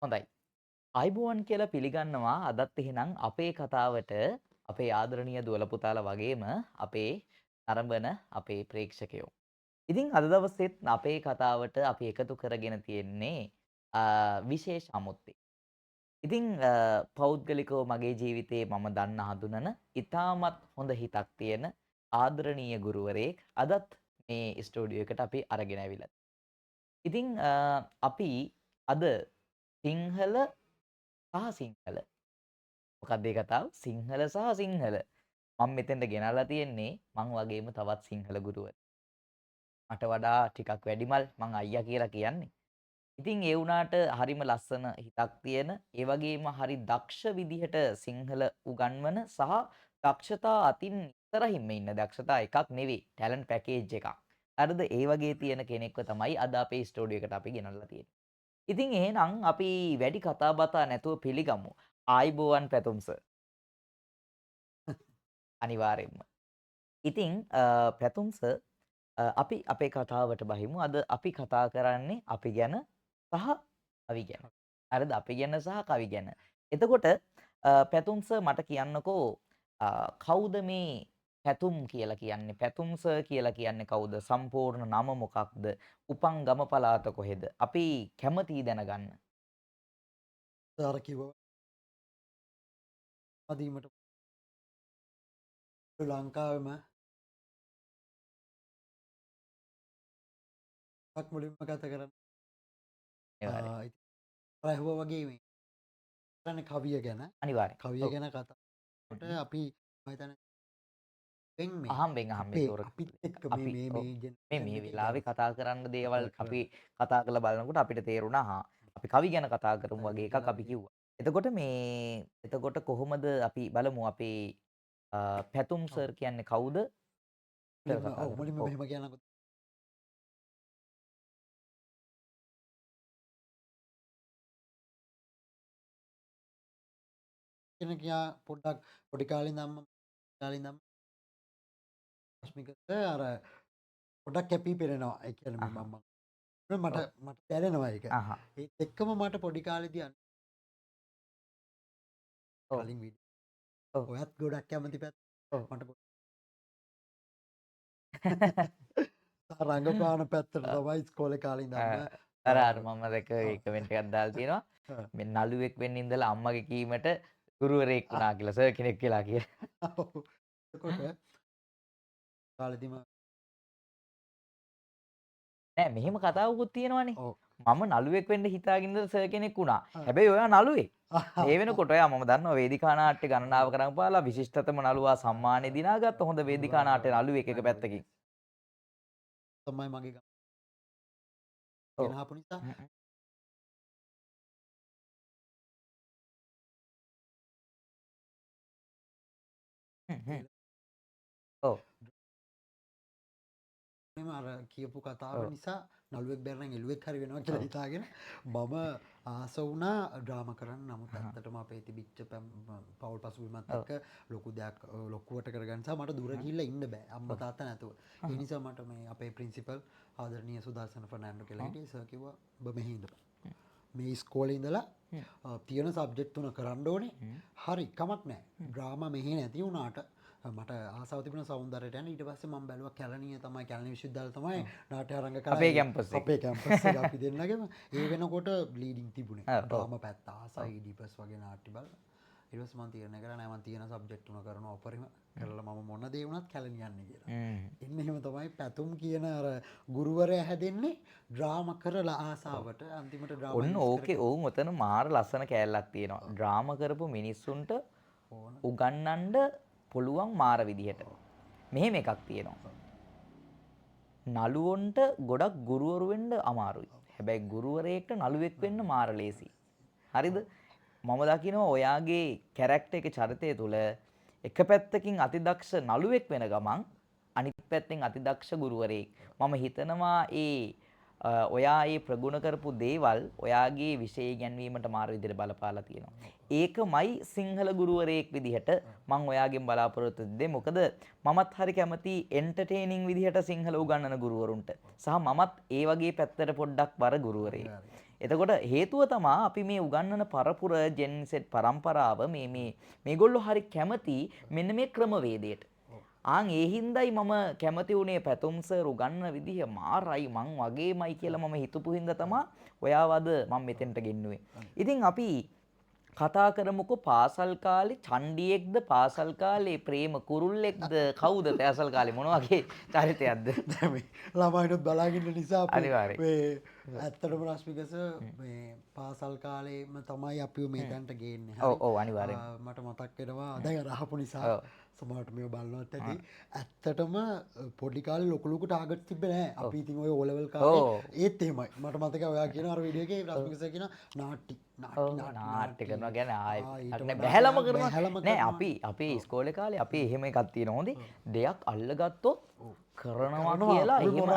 හොඳයි. ආයුබෝවන් කියලා පිළිගන්නවා අදත් එහෙනම් අපේ කතාවට අපේ ආදරණීය දුවල පුතාලා වගේම අපේ නරඹන අපේ ප්‍රේක්ෂකයෝ. ඉතින් අද දවසෙත් අපේ කතාවට අපි එකතු කරගෙන තියෙන්නේ විශේෂ අමුත්තෙක්. ඉතින් පෞද්ගලිකව මගේ ජීවිතේ මම දන්න හඳුනන ඉතාමත් හොඳ හිතක් තියෙන ආදරණීය ගුරුවරයෙක් අදත් මේ ස්ටුඩියෝ එකට අපි අරගෙන ඇවිල්ලා. ඉතින් අපි අද සිංහල සහ සිංහල. මොකක්ද ඒ කතාව? සිංහල සහ සිංහල. මම මෙතෙන්ට ගෙනල්ලා තියෙන්නේ මං වගේම තවත් සිංහල ගුරුවරයෙක්. මට වඩා ටිකක් වැඩිමල් මං අයියා කියලා කියන්නේ. ඉතින් ඒ වුණාට හරිම ලස්සන හිතක් තියෙන, ඒ වගේම හරි දක්ෂ විදිහට සිංහල උගන්වන සහ දක්ෂතා අතින් ඉස්සරහින්ම ඉන්න දක්ෂතා එකක් නෙවෙයි, ටැලන්ට් පැකේජ් එකක්. හරිද? ඒ වගේ තියෙන කෙනෙක්ව තමයි අද අපේ ස්ටුඩියෝ එකට අපි ගෙනල්ලා තියෙන්නේ. ඉතින් එහෙනම් අපි වැඩි කතා බතා නැතුව පිළිගමු. ආයිබෝවන් පැතුම් සර්. අනිවාර්යෙන්ම. ඉතින් පැතුම් සර් අපි අපේ කතාවට බහිමු. අද අපි කතා කරන්නේ අපි ගැන සහ කවි ගැන. හරිද? අපි ගැන සහ කවි ගැන. එතකොට පැතුම් සර් මට කියන්නකෝ කවුද මේ පැතුම් කියලා කියන්නේ? පැතුම් සර් කියලා කියන්නේ කවුද? සම්පූර්ණ නම මොකක්ද? උපන් ගම පළාත කොහෙද? අපි කැමතියි දැනගන්න. අර කිව්වා දීමට ලංකාවෙම මුලින්ම ගත කරන්න. අර ඇහුවා වගේ මේ කරන්නේ කවිය ගැන. අනිවාර්යෙන්. කවිය ගැන කතා කරනකොට අපි මම හිතන්නේ මේ අහම්බෙන් අපිත් එක්ක මේ මේ මේ මේ වෙලාවේ කතා කරන්න දේවල් අපි කතා කරලා බලනකොට අපිට තේරුණා හා අපි කවි ගැන කතා කරමු වගේ එකක් අපි කිව්වා. එතකොට මේ එතකොට කොහොමද අපි බලමු අපේ පැතුම් සර් කියන්නේ කවුද? ඔව් මුලින්ම මෙහෙම කියන්නකෝ. කියන කියා පොඩ්ඩක් පොඩි කාලේ ඉඳන්ම රශ්මිකට අර පොඩ්ඩක් කැපී පෙනෙනවා. ඒ කියන්නේ මම මට මට දැනෙනවා ඒක. ඒත් එක්කම මට පොඩි කාලේදී කලින් වීඩියෝ ඔයත් ගොඩක් කැමති පැත්ත මට රංගපාන පැත්තට තමයි ඉස්කෝලේ කාලේ ඉඳන්ම අර අර මම දැක ඒ කමෙන්ට් එකක් දාලා තියෙනවා. මේ නළුවෙක් වෙන්න ඉඳලා අම්මගේ කීමට ගුරුවරයෙක් වුණා කියලා සර් කෙනෙක් කියලා කියලා. එතකොට කාලෙදිම නෑ මෙහෙම කතාවකුත් තියෙනවනේ. මම නළුවෙක් වෙන්න හිතාගෙන ඉඳලා සර් කෙනෙක් වුණා. හැබැයි ඔයා නළුවෙක්. ඒ වෙනකොට ඔයා මම දන්නවා වේදිකා නාට්‍ය ගණනාව කරන් පාලා විශිෂ්ටතම නළුවා සම්මානය දිනාගත්ත හොඳ වේදිකා නාට්‍ය නළුවෙක් එක පැත්තකින්. තමයි මගේ ගෙන ආපු නිසා ඔව්. අර කියපු කතාව නිසා නළුවෙක් බැරි නම් එළුවෙක් හරි වෙනවා කියලා හිතාගෙන මම ආස වුණා ඩ්‍රාමා කරන්න. නමුත් ඇත්තටම අපේ තිබිච්ච පවුල් පසුබිමත් එක්ක ලොකු දෙයක් ලොකුවට කරගන්න නිසා මට දුර ගිහිල්ලා ඉන්න බෑ අම්මා තාත්තා නැතුව. ඒ නිසා මට මේ අපේ ප්‍රින්සිපල් ආදරණීය සුදර්ශන ෆර්නෑන්ඩෝ කියලා හිටියේ. සර් කිව්වා ඔබ මෙහි ඉඳපන්. මේ ඉස්කෝලේ ඉඳලා තියෙන සබ්ජෙක්ට් තුන කරන්න ඕනේ. හරි කමක් නෑ. ඩ්‍රාමා මෙහි නැති වුණාට මට ආසාව තිබුණා සෞන්දර්යයට යන්න. ඊට පස්සේ මම බැලුවා කැලණිය තමයි කැලණි විශ්වවිද්‍යාලය තමයි නාට්‍ය රංග කලා අපේ කැම්පස් එක. අපේ කැම්පස් එක අපි දෙන්නගෙම ඒ වෙනකොට ලීඩින් තිබුණේ. ඩ්‍රාමා පැත්ත ආසයි ඊඩිපස් වගේ නාට්‍ය බලලා. ඊට පස්සේ මම තීරණය කරා නෑ මම තියෙන සබ්ජෙක්ට් තුන කරනවා උපරිම කරලා මම මොන දේ වුණත් කැලණි යන්නේ කියලා. එන්න එහෙම තමයි පැතුම් කියන අර ගුරුවරයා හැදෙන්නේ ඩ්‍රාමා කරලා ආසාවට අන්තිමට ඩ්‍රාමා ඔන්න ඕකේ ඔවුන් ඔතන මාර ලස්සන කෑල්ලක් තියෙනවා. ඩ්‍රාමා කරපු මිනිස්සුන්ට උගන්වන්න පුළුවන් මාර විදිහට. මෙහෙම එකක් තියෙනවා. නළුවන්ට ගොඩක් ගුරුවරු වෙන්න අමාරුයි. හැබැයි ගුරුවරයෙක්ට නළුවෙක් වෙන්න මාර ලේසි. හරිද? මම දකිනවා ඔයාගේ කැරක්ටර් එක චරිතය තුළ එක පැත්තකින් අතිදක්ෂ නළුවෙක් වෙන ගමන් අනිත් පැත්තෙන් අතිදක්ෂ ගුරුවරයෙක්. මම හිතනවා ඒ ඔයා ඒ ප්‍රගුණ කරපු දේවල් ඔයාගේ විෂය ඉගැන්වීමට මාර විදිහට බලපාලා තියෙනවා. ඒකමයි සිංහල ගුරුවරයෙක් විදිහට මං ඔයාගෙන් බලාපොරොත්තු වෙන්නේ. මොකද මමත් හරි කැමති එන්ටර්ටේනින් විදිහට සිංහල උගන්වන ගුරුවරුන්ට. සහ මමත් ඒ වගේ පැත්තට පොඩ්ඩක් වර ගුරුවරයෙක්. එතකොට හේතුව තමා අපි මේ උගන්වන පරපුර ජෙන් සෙට් පරම්පරාව මේ මේ මේගොල්ලෝ හරි කැමති මෙන්න මේ ක්‍රමවේදයට. ආන් ඒ හින්දායි මම කැමති වුණේ පැතුම් සර් උගන්වන විදිහ මාරයි මං වගේමයි කියලා මම හිතපු හින්දා තමා ඔයාව අද මම මෙතෙන්ට ගෙන්නුවේ. ඉතින් අපි කතා කරමුකෝ පාසල් කාලේ චණ්ඩියෙක්ද පාසල් කාලේ ප්‍රේම කුරුල්ලෙක්ද කවුද පාසල් කාලේ මොන වගේ චරිතයක්ද? දැන් මේ ළමයිනුත් බලාගෙන නිසා අපි මේ ඇත්තටම රශ්මික සර් මේ පාසල් කාලේම තමයි අපිව මේ තැනට ගේන්නේ. ඔව් ඔව් අනිවාර්යෙන්ම. මට මතක් වෙනවා දැන් අර අහපු නිසා සමහරට මේව බලනවත් ඇති. ඇත්තටම පොඩි කාලේ ලොකු ලොකු ටාගට්ස් තිබ්බේ නෑ. අපි ඉතින් ඔය O level කාලේ ඒත් එහෙමයි. මට මතකයි ඔයා කියන අර වීඩියෝ එකේ රශ්මික සර් කියන නාට්‍ය නාට්‍ය කරනවා කියන්නේ ආයේ බැහැලම කරනවා නෑ. අපි අපේ ඉස්කෝලේ කාලේ අපි එහෙම එකක් තියෙනවා. හොඳේ දෙයක් අල්ලගත්තොත් කරනවා කියලා එහෙම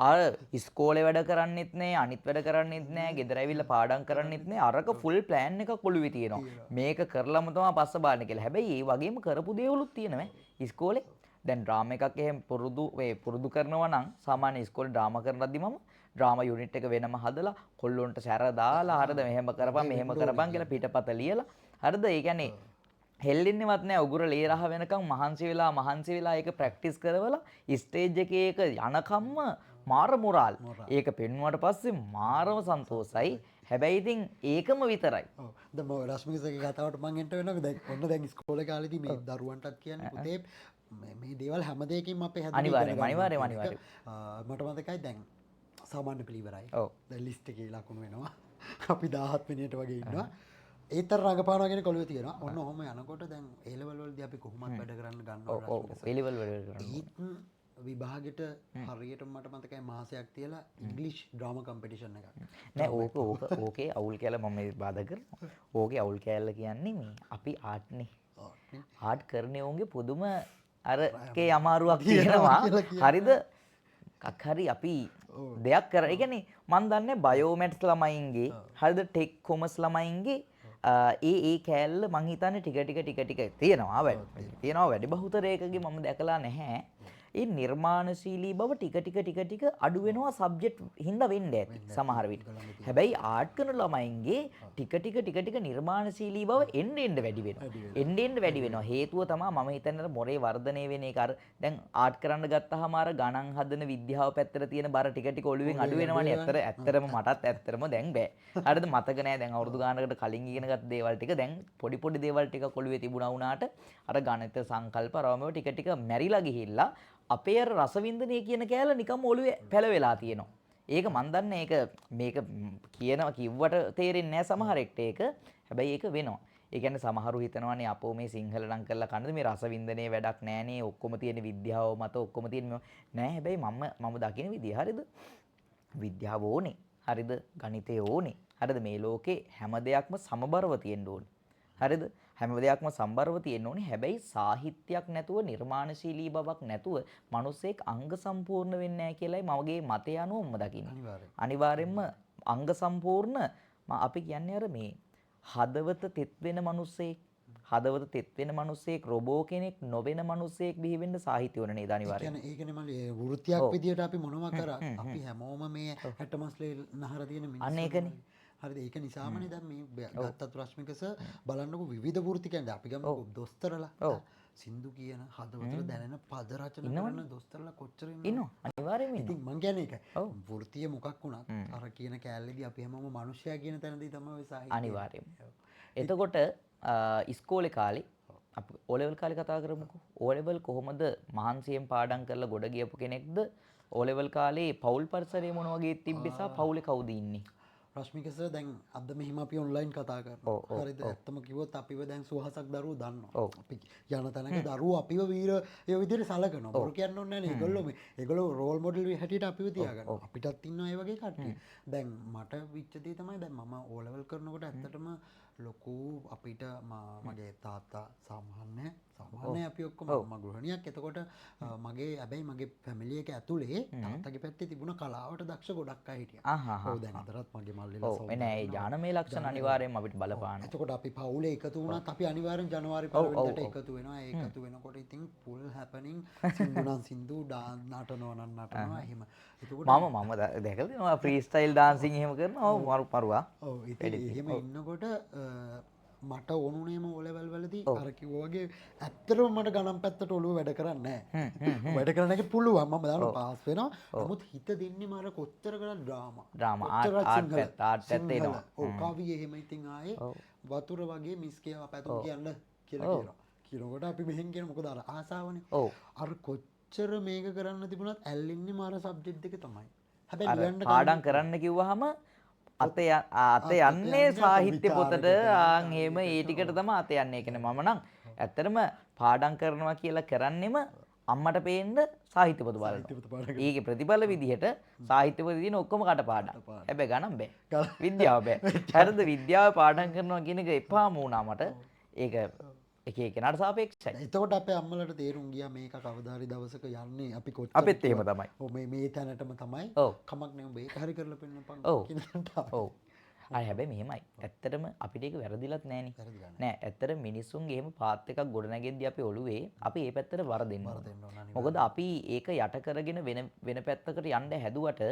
අර ඉස්කෝලේ වැඩ කරන්නෙත් නෑ, අනිත් වැඩ කරන්නෙත් නෑ, ගෙදර ඇවිල්ලා පාඩම් කරන්නෙත් නෑ. අරක ෆුල් ප්ලෑන් එකක් ඔළුවේ තියෙනවා. මේක කරලම තමයි පස්ස බලන්නේ කියලා. හැබැයි ඒ වගේම කරපු දේවලුත් තියෙනවා ඉස්කෝලේ. දැන් ඩ්‍රාමා එකක් එහෙම පුරුදු කරනවා නම් සාමාන්‍ය ඉස්කෝලේ ඩ්‍රාමා කරනද්දි මම ඩ්‍රාමා යුනිට් එක වෙනම හදලා කොල්ලොන්ට සැර දාලා හරිද මෙහෙම කරපන් මෙහෙම කරපන් කියලා පිටපත ලියලා හරිද. ඒ කියන්නේ හෙල්ලෙන්නේවත් නෑ. උගුර ලේ රහ වෙනකන් මහන්සි වෙලා ඒක ප්‍රැක්ටිස් කරවලා ස්ටේජ් එකේ ඒක යනකම්ම මාර මොරාල්. ඒක පෙන්වුවාට පස්සේ මාරම සන්තෝසයි. හැබැයි ඉතින් ඒකම විතරයි. ඔව් දැන් මම රශ්මික සර්ගේ කතාවට මං එන්ට වෙනවා. දැන් ඔන්න දැන් ඉස්කෝලේ කාලේදී මේ දරුවන්ටත් කියන්නේ පුතේ මේ දේවල් හැම දෙයකින්ම අපේ හැදුනේ. අනිවාර්යයෙන්ම අනිවාර්යයෙන්ම අනිවාර්යයෙන්ම. මට මතකයි දැන් සාමාන්‍ය පෙළ ඉවරයි. ඔව් දැන් ලිස්ට් එකේ ලකුණු වෙනවා. අපි 17 වෙනියට වගේ ඉන්නවා. ඒතර රඟපානවා කියන කොළුවේ තියෙනවා. ඔන්න ඔහොම යනකොට දැන් ඒ ලෙවල් වලදී අපි කොහොමත් වැඩ කරන්න ගන්නවා. ඔව් ඔව් ඒ ලෙවල් වල වැඩ කරන්න. ඒත් විභාගෙට හරියටම මට මතකයි මාසයක් තියලා ඉංග්‍රීසි ඩ්‍රාමා කම්පිටිෂන් එකක්. නෑ ඕක ඕක ඕකේ අවුල් කෑල්ල මම මේ බාධා කරනවා. ඕකේ අවුල් කෑල්ල කියන්නේ මේ අපි ආර්ට් නේ. ආර්ට් කරන උන්ගේ පුදුම අරකේ අමාරුවක් තියෙනවා. හරිද? එකක් හරි අපි දෙයක් කර. ඒ කියන්නේ මන් දන්නේ බයෝමැට්ස් ළමයින්ගේ හරිද ටෙක් කොමර්ස් ළමයින්ගේ ඒ ඒ කෑල්ල මං හිතන්නේ ටික ටික ටික ටික තියෙනවා. තියෙනවා වැඩි බහුතරයකගේ මම දැකලා නැහැ. ඒ නිර්මාණශීලී බව ටික ටික ටික ටික අඩු වෙනවා සබ්ජෙක්ට් හින්දා වෙන්න ඇති සමහර විට. හැබැයි ආර්ට් කරන ළමයින්ගේ ටික ටික ටික ටික නිර්මාණශීලී බව එන්න එන්න වැඩි වෙනවා. එන්න එන්න වැඩි වෙනවා. හේතුව තමයි මම හිතන්නේ අර මොරේ වර්ධනය වෙන එක. අර දැන් ආර්ට් කරන්න ගත්තාම අර ගණන් හදන විද්‍යාව පැත්තට තියෙන බර ටික ටික ඔළුවෙන් අඩු වෙනවනේ. ඇත්තටම මටත් ඇත්තටම දැන් බෑ. හරිද? මතක නෑ දැන් අවුරුදු ගානකට කලින් ඉගෙන ගත්ත දේවල් ටික දැන් පොඩි පොඩි දේවල් ටික ඔළුවේ තිබුණා වුණාට අර ගණිත සංකල්ප අරවමව ටික ටික මැරිලා ගිහිල්ලා අපේ අර රසවින්දනය කියන කෑල්ල නිකම්ම ඔළුවේ පැලවෙලා තියෙනවා. ඒක මන් දන්නේ ඒක මේක කියනවා කිව්වට තේරෙන්නේ නෑ සමහරෙක්ට ඒක. හැබැයි ඒක වෙනවා. ඒ කියන්නේ සමහරු හිතනවානේ අපෝ මේ සිංහල නම් කරලා කන්නද මේ රසවින්දනයේ වැඩක් නෑනේ ඔක්කොම තියෙන විද්‍යාව මත ඔක්කොම තියෙන නෑ. හැබැයි මම දකින විදිය හරිද? විද්‍යාව ඕනේ. හරිද? ගණිතය ඕනේ. හරිද? මේ ලෝකේ හැම දෙයක්ම සමබරව තියෙන්න ඕනේ. හරිද? හැම දෙයක්ම සම්බරව තියෙන්න ඕනේ. හැබැයි සාහිත්‍යයක් නැතුව නිර්මාණශීලී බවක් නැතුව මිනිස්සෙක් අංග සම්පූර්ණ වෙන්නේ නැහැ කියලායි මගේ මතය අනුව මම දකින්නේ. අනිවාර්යෙන්ම අංග සම්පූර්ණ අපි කියන්නේ අර මේ හදවත තෙත් වෙන මිනිස්සෙක්, හදවත තෙත් වෙන මිනිස්සෙක්, රොබෝ කෙනෙක් නොවන මිනිස්සෙක් බිහි වෙන්න සාහිත්‍ය ඕන නේද අනිවාර්යෙන්ම. ඒ කියන්නේ මල්ලි වෘත්තියක් විදියට අපි මොනවා කරා අපි හැමෝම මේ 60 මස්ලේ නහර තියෙන මිනිස්සු. අන්න ඒකනේ. හරිද? ඒක නිසාමනේ දැන් මේ ගත්තත් රශ්මික සර් බලන්නකෝ විවිධ වෘත්ති කියන්නේ අපි ගමු දොස්තරලා සින්දු කියන හදවතට දැනෙන පද රචන කරන දොස්තරලා කොච්චර ඉන්නවද? අනිවාර්යෙන්ම ඉන්නවා. ඉතින් මං කියන්නේ ඒකයි. වෘත්තිය මොකක් වුණත් අර කියන කෑල්ලේදී අපි හැමෝම මනුෂ්‍යයා කියන තැනදී තමයි ඔය සාහිත්‍යය. අනිවාර්යෙන්ම. එතකොට ඉස්කෝලේ කාලේ අපි O level කාලේ කතා කරමුකෝ. O level කොහොමද මහන්සියෙන් පාඩම් කරලා ගොඩ ගියපු කෙනෙක්ද? O level කාලේ පවුල් පරිසරය මොන වගේ තිබ්බේ සහ පවුලේ කවුද ඉන්නේ? රශ්මික සර් දැන් අද මෙහිම අපි ඔන්ලයින් කතා කරනවා. හරිද? ඇත්තම කිව්වොත් අපිව දැන් සුවහසක් දරුවෝ දන්නවා. අපි යන තැනක දරුවෝ අපිව වීරයෝ විදිහට සලකනවා. බොරු කියන්න ඕනේ නෑනේ. ඒගොල්ලෝ මේ ඒගොල්ලෝ රෝල් මොඩල් හැටියට අපිව තියාගන්නවා. අපිටත් ඉන්නවා ඒ වගේ කට්ටිය. දැන් මට වෙච්ච දේ තමයි දැන් මම O level කරනකොට ඇත්තටම ලොකු අපිට මගේ තාත්තා සාමාන්‍ය සාමාන්‍යයෙන් අපි ඔක්කොම අම්මා ගෘහණියක්. එතකොට මගේ හැබැයි මගේ ෆැමිලි එක ඇතුලේ තාත්තගේ පැත්තේ තිබුණ කලාවට දක්ෂ ගොඩක් අය හිටියා. ඔව් දැන් අදටත් මගේ මල්ලිලා ඔව් එනේ ඒ ඥානමය ලක්ෂණ අනිවාර්යයෙන්ම අපිට බලපානවා. එතකොට අපි පවුලේ එකතු වුණත් අපි අනිවාර්යෙන් ජනවාරි පළවෙනිදාට එකතු වෙනවා. ඒ එකතු වෙනකොට ඉතින් ෆුල් හැපනින් සින්දු නම් සින්දු, නටනවා නම් නටනවා එහෙම. එතකොට මම මම දැකලා තියෙනවා ෆ්‍රී ස්ටයිල් ඩාන්සින් එහෙම කරනවා. ඔව් මරු මරුවා. ඔව් ඉතින් එහෙම ඉන්නකොට මට ඕනුනේම O level වලදී අර කිව්වා වගේ ඇත්තටම මට ගණන් පැත්තට ඔළුව වැඩ කරන්නේ නැහැ. වැඩ කරන එක පුළුවන් මම දන්නවා පාස් වෙනවා. නමුත් හිත දෙන්නේ මර කොච්චර කරත් ඩ්‍රාමා. ඩ්‍රාමා ආර්ට් පැත්ත ආර්ට් පැත්ත එනවා. ඔව් කවිය එහෙම ඉතින් ආයේ වතුර වගේ මිස් කියවා පැතුම් කියන්න කියලා කියනවා. කියනකොට අපි මෙහෙන් කියන මොකද අර ආසාවනේ. අර කොච්චර මේක කරන්න තිබුණත් ඇල්ලෙන්නේ මාර සබ්ජෙක්ට් දෙක තමයි. හැබැයි ලියන්න පාඩම් කරන්න කිව්වහම අත යන්නේ සාහිත්‍ය පොතට ආන් එහෙම ඒ ටිකට තමයි අත යන්නේ. ඒ කියන්නේ මම නම් ඇත්තටම පාඩම් කරනවා කියලා කරන්නෙම අම්මට පේන්න සාහිත්‍ය පොත බලනවා. ඒකේ ප්‍රතිඵල විදිහට සාහිත්‍ය පොතේ තියෙන ඔක්කොම කටපාඩම්. හැබැයි ගණන් බෑ. විද්‍යාව බෑ. හරිද? විද්‍යාව පාඩම් කරනවා කියන එක එපාම වුණා මට. ඒක එක එකනට සාපේක්ෂයි. එතකොට අපේ අම්මලට තේරුම් ගියා මේක කවදා හරි දවසක යන්නේ අපි කොච්චර අපිත් එහෙම තමයි. ඔව් මේ මේ තැනටම තමයි. කමක් නෑ උඹ ඒක හරි කරලා පෙන්නපන් කියන තැනට ආවා. ඔව්. අය හැබැයි මෙහෙමයි. ඇත්තටම අපිට ඒක වැරදිලත් නෑනේ. නෑ ඇත්තට මිනිස්සුන්ගේ එහෙම පාත් එකක් ගොඩ නැගෙද්දි අපි ඔළුවේ අපි ඒ පැත්තට වර දෙන්න ඕන. මොකද අපි ඒක යට කරගෙන වෙන වෙන පැත්තකට යන්න හැදුවට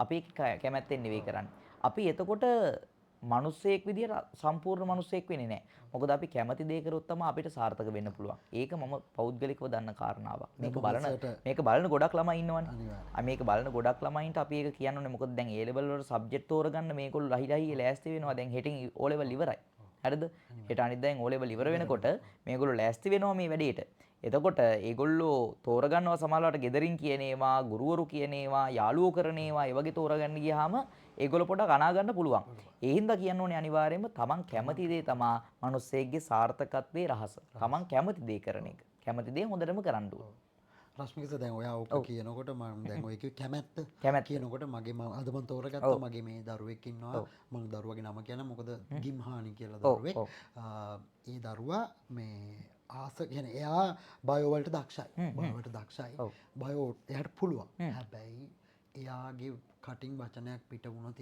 අපි ඒක කැමැත්තෙන් නෙවෙයි කරන්නේ. අපි එතකොට මිනිස්සෙක් විදියට සම්පූර්ණ මිනිස්සෙක් වෙන්නේ නැහැ. මොකද අපි කැමති දේ කරොත් තමයි අපිට සාර්ථක වෙන්න පුළුවන්. ඒක මම පෞද්ගලිකව දන්න කාරණාවක්. මේක බලන ගොඩක් ළමයි ඉන්නවනේ. මේක බලන ගොඩක් ළමයින්ට අපි ඒක කියන්න ඕනේ. මොකද දැන් ඒ ලෙවල් වල සබ්ජෙක්ට් තෝරගන්න මේගොල්ලෝ ලහි ලහි ලෑස්ති වෙනවා. දැන් හෙටින් ඕ ලෙවල් ඉවරයි. හරිද? හෙට අනිත් දැන් ඕ ලෙවල් ඉවර වෙනකොට මේගොල්ලෝ ලෑස්ති වෙනවා මේ වැඩේට. එතකොට ඒගොල්ලෝ තෝරගන්නවා සමහරවිට ගෙදරින් කියන ඒවා, ගුරුවරු කියන ඒවා, යාළුවෝ කරන ඒවා, ඒ වගේ තෝරගන්න ගියාම ඒගොල්ලෝ පොඩක් අනා ගන්න පුළුවන්. ඒ හින්දා කියන්න ඕනේ අනිවාර්යයෙන්ම තමන් කැමති දේ තමා මිනිස්සෙක්ගේ සාර්ථකත්වයේ රහස. තමන් කැමති දේ කරන එක. කැමති දේ හොඳටම කරන්න ඕනේ. රශ්මික සර් දැන් ඔයා ඕක කියනකොට මම දැන් ඔය කිව්ව කැමැත්ත කියනකොට මගේ මම අද මම තෝරගත්තා මගේ මේ දරුවෙක් ඉන්නවා. මම දරුවගේ නම කියන මොකද ගිම්හානි කියලා දරුවෙක්. ඒ දරුවා මේ ආස කියන්නේ එයා බයෝ වලට දක්ෂයි. බයෝ වලට දක්ෂයි. බයෝ එයාට පුළුවන්. හැබැයි එයාගේ කටින් වචනයක් පිට වුණොත්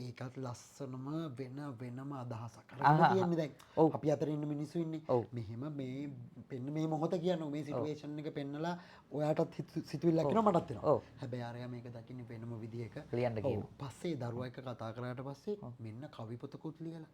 ඒකත් ලස්සනම වෙන වෙනම අදහසක්. අර තියෙන්නේ දැන් අපි අතර ඉන්න මිනිස්සු ඉන්නේ. මෙහෙම මේ පෙන්න මේ මොහොත කියන්නේ මේ සිටුේෂන් එක පෙන්නලා ඔයාටත් සිතුවිල්ලක් එනවා මටත් එනවා. හැබැයි අරයා මේක දකින්නේ වෙනම විදිහක. ලියන්න කියනවා. පස්සේ දරුවා එක්ක කතා කරාට පස්සේ මෙන්න කවි පොතකුත් ලියලා.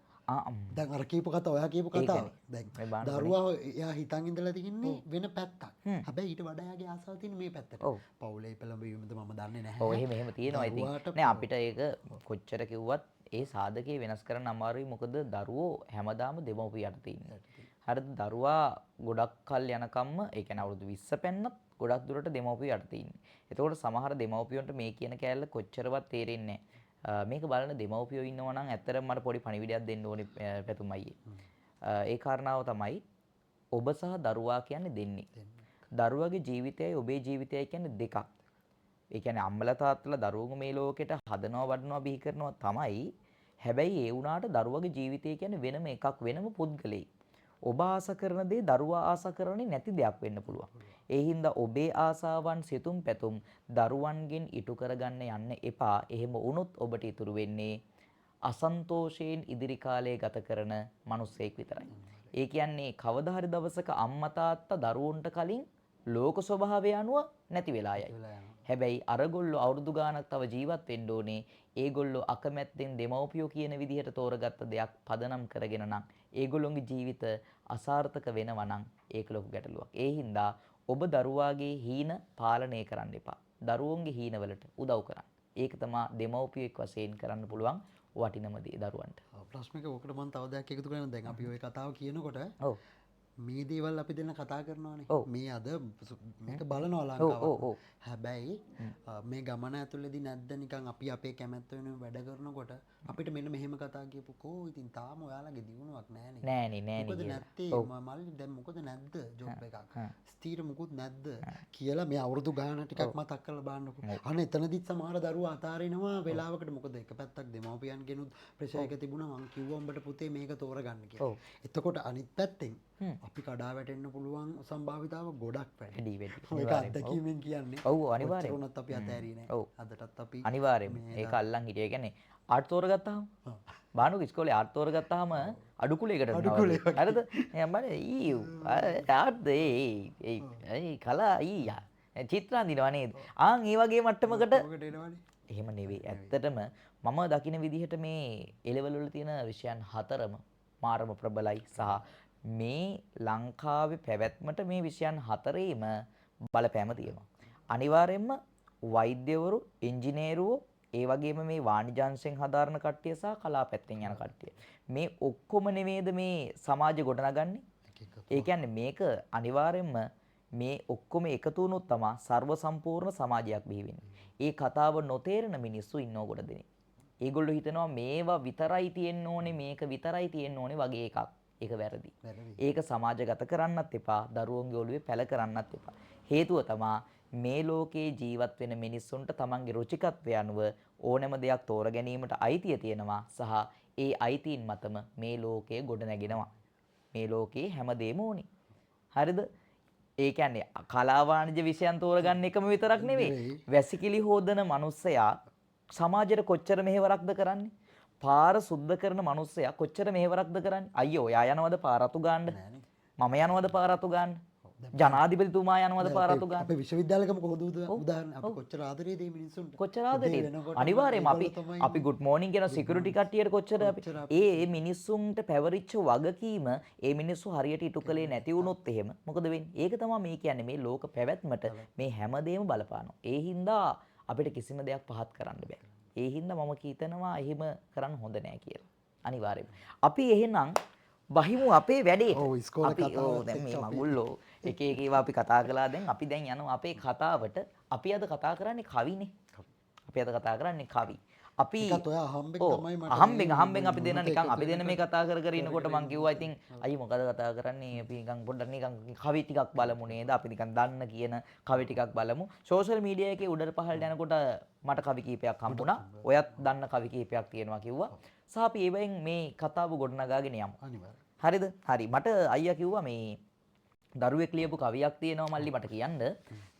දැන් අර කියපු කතාව ඔයා කියපු කතාව. දැන් දරුවා එයා හිතන් ඉඳලා තින්නේ වෙන පැත්තක්. හැබැයි ඊට වඩා එයාගේ ආසාව තියෙන්නේ මේ පැත්තට. පවුලේ පෙළඹවීමද මම දන්නේ නැහැ. ඔව් එහෙම එහෙම තියෙනවා ඉතින්. නෑ අපිට ඒක කොච්චර කිව්වත් ඒ සාධකේ වෙනස් කරන්න අමාරුයි. මොකද දරුවෝ හැමදාම දෙමව්පිය යටතේ ඉන්නේ. හරිද? දරුවා ගොඩක් කල් යනකම්ම ඒ කියන්නේ අවුරුදු 20 පෙන්නත් ගොඩක් දුරට දෙමව්පිය යටතේ ඉන්නේ. එතකොට සමහර දෙමව්පියන්ට මේ කියන කෑල්ල කොච්චරවත් තේරෙන්නේ නෑ. මේක බලන දෙමව්පියෝ ඉන්නවා නම් ඇත්තටම මට පොඩි පණිවිඩයක් දෙන්න ඕනේ පැතුම් අයියේ. ඒ කාරණාව තමයි ඔබ සහ දරුවා කියන්නේ දෙන්නේ. දරුවගේ ජීවිතයයි ඔබේ ජීවිතයයි කියන්නේ දෙකක්. ඒ කියන්නේ අම්මලා තාත්තලා දරුවෝ මේ ලෝකෙට හදනවා වඩනවා බිහි කරනවා තමයි. හැබැයි ඒ වුණාට දරුවගේ ජීවිතය කියන්නේ වෙනම එකක්, වෙනම පුද්ගලෙක්. ඔබ ආස කරන දේ දරුවා ආස කරන්නේ නැති දෙයක් වෙන්න පුළුවන්. ඒ හින්දා ඔබේ ආසාවන් සිතුම් පැතුම් දරුවන්ගෙන් ඉටු කරගන්න යන්න එපා. එහෙම වුණොත් ඔබට ඉතුරු වෙන්නේ අසන්තෝෂයෙන් ඉදිරි කාලය ගත කරන මිනිස්සෙක් විතරයි. ඒ කියන්නේ කවදා හරි දවසක අම්මා තාත්තා දරුවන්ට කලින් ලෝක ස්වභාවය අනුව නැති වෙලා යයි. හැබැයි අරගොල්ලෝ අවුරුදු ගාණක් තව ජීවත් වෙන්න ඕනේ. ඒගොල්ලෝ අකමැත්තෙන් දෙමව්පියෝ කියන විදිහට තෝරගත්ත දෙයක් පදනම් කරගෙන නම් ඒගොල්ලොන්ගේ ජීවිත අසාර්ථක වෙනවා නම් ඒක ලොකු ගැටලුවක්. ඒ හින්දා ඔබ දරුවාගේ හීන පාලනය කරන්න එපා. දරුවන්ගේ හීනවලට උදව් කරන්න. ඒක තමයි දෙමව්පියෙක් වශයෙන් කරන්න පුළුවන් වටිනම දේ දරුවන්ට. ප්‍රශ්නික ඔකට මම තව දෙයක් එකතු කරන්න. දැන් අපි ওই කතාව කියනකොට මේ දේවල් අපි දෙන්න කතා කරනවානේ. මේ අද මේක බලනවා ලංකාව. හැබැයි මේ ගමන ඇතුළේදී නැද්ද නිකන් අපි අපේ කැමැත්ත වෙනුවෙන් වැඩ කරනකොට අපිට මෙන්න මෙහෙම කතා කියපු කෝ ඉතින් තාම ඔයාලගේ දියුණුවක් නෑනේ. නෑනේ නෑනේ. මොකද නැත්තේ මල්ලි දැන් මොකද නැද්ද ජොබ් එකක්. ස්ථීර මුකුත් නැද්ද කියලා මේ අවුරුදු ගාන ටිකක් මතක් කරලා බලන්නකෝ. අනේ එතනදිත් සමහර දරුවෝ අතාරිනවා වෙලාවකට. මොකද එක පැත්තක් දෙමව්පියන්ගෙනුත් ප්‍රෙෂර් එක තිබුණා. මං කිව්වා උඹට පුතේ මේක තෝරගන්න කියලා. එතකොට අනිත් පැත්තෙන් අපි කඩා වැටෙන්න පුළුවන් සම්භාවිතාව ගොඩක් වැඩි. වැඩි. ඒක අත්දැකීමෙන් කියන්නේ. ඔව් අනිවාර්යයෙන්. වුණත් අපි අතෑරියේ නෑ. අදටත් අපි අනිවාර්යයෙන් ඒක අල්ලන් හිටියා. ඒ කියන්නේ ආර්ට් තෝරගත්තාම බානුක ඉස්කෝලේ ආර්ට් තෝරගත්තාම අඩු කුලයකට යනවා. හරිද? එහම බලන්න ඊ ආර්ට් ඒ ඒ ඒ කලා ඊ චිත්‍ර අඳිනවා නේද? ආන් ඒ වගේ මට්ටමකට එහෙම නෙවෙයි. ඇත්තටම මම දකින විදිහට මේ එලෙවල් වල තියෙන විෂයන් හතරම මාරම ප්‍රබලයි සහ මේ ලංකාවේ පැවැත්මට මේ විෂයන් හතරේම බලපෑම තියෙනවා. අනිවාර්යයෙන්ම වෛද්‍යවරු, ඉංජිනේරුවෝ, ඒ වගේම මේ වාණිජාංශයෙන් හදාරන කට්ටිය සහ කලා පැත්තෙන් යන කට්ටිය. මේ ඔක්කොම නෙමේද මේ සමාජය ගොඩනගන්නේ? ඒ කියන්නේ මේක අනිවාර්යයෙන්ම මේ ඔක්කොම එකතු වුණොත් තමා සර්ව සම්පූර්ණ සමාජයක් බිහි වෙන්නේ. ඒ කතාව නොතේරෙන මිනිස්සු ඉන්නව ගොඩ දෙනෙක්. ඒගොල්ලෝ හිතනවා මේවා විතරයි තියෙන්න ඕනේ, මේක විතරයි තියෙන්න ඕනේ වගේ එකක්. ඒක වැරදි. ඒක සමාජගත කරන්නත් එපා, දරුවන්ගේ ඔළුවේ පැල කරන්නත් එපා. හේතුව තමා මේ ලෝකේ ජීවත් වෙන මිනිස්සුන්ට තමන්ගේ රුචිකත්වය අනුව ඕනෑම දෙයක් තෝර ගැනීමට අයිතිය තියෙනවා සහ ඒ අයිතීන් මතම මේ ලෝකය ගොඩ නැගෙනවා. මේ ලෝකේ හැමදේම ඕනි. හරිද? ඒ කියන්නේ කලා වාණිජ විෂයන් තෝරගන්න එකම විතරක් නෙවෙයි. වැසිකිලි හොදන මිනිස්සයා සමාජයට කොච්චර මෙහෙවරක්ද කරන්නේ? පාර සුද්ධ කරන මිනිස්සයා කොච්චර මෙහෙවරක්ද කරන්නේ? අයියෝ ඔයා යනවද පාර අතු ගන්න? මම යනවද පාර අතු ගන්න? ජනාධිපතිතුමා යනවද පාර අතු ගන්න? අපේ විශ්වවිද්‍යාලෙකම කොහොමද උදාහරණ අපි කොච්චර ආදරේද මේ මිනිස්සුන්ට? කොච්චර ආදරේද? අනිවාර්යයෙන්ම අපි අපි ගුඩ් මෝර්නින් කියන සිකියුරිටි කට්ටියට කොච්චර අපි ඒ මිනිස්සුන්ට පැවරිච්ච වගකීම ඒ මිනිස්සු හරියට ඉටු කළේ නැති වුණොත් එහෙම මොකද වෙන්නේ? ඒක තමයි මේ කියන්නේ මේ ලෝක පැවැත්මට මේ හැමදේම බලපානවා. ඒ හින්දා අපිට කිසිම දෙයක් පහත් කරන්න බෑ. ඒ හින්දා මම හිතනවා එහෙම කරන්න හොඳ නෑ කියලා. අනිවාර්යයෙන්ම. අපි එහෙනම් බහිමු අපේ වැඩේ. ඔව් ඉස්කෝලේ කතාවත් දැන් මේ මගුල්ලෝ එක එක ඒවා අපි කතා කළා. දැන් අපි දැන් යනවා අපේ කතාවට. අපි අද කතා කරන්නේ කවිනේ. අපි අද කතා කරන්නේ කවි. අපි ඒකත් ඔයා අහම්බෙන් තමයි මට අහම්බෙන් අපි දෙන නිකන් අපි දෙන මේ කතා කර කර ඉනකොට මං කිව්වා ඉතින් අයියේ මොකද කතා කරන්නේ අපි නිකන් පොඩ්ඩක් නිකන් කවි ටිකක් බලමු නේද? අපි නිකන් දන්න කියන කවි ටිකක් බලමු. සෝෂල් මීඩියා එකේ උඩට පහළට යනකොට මට කවි කීපයක් හම්බුණා. ඔයත් දන්න කවි කීපයක් තියෙනවා කිව්වා. සහ අපි ඒවෙන් මේ කතාව ගොඩනගාගෙන යමු. අනිවාර්යයෙන්. හරිද? හරි. මට අයියා කිව්වා මේ දරුවෙක් ලියපු කවියක් තියෙනවා මල්ලි මට කියන්න.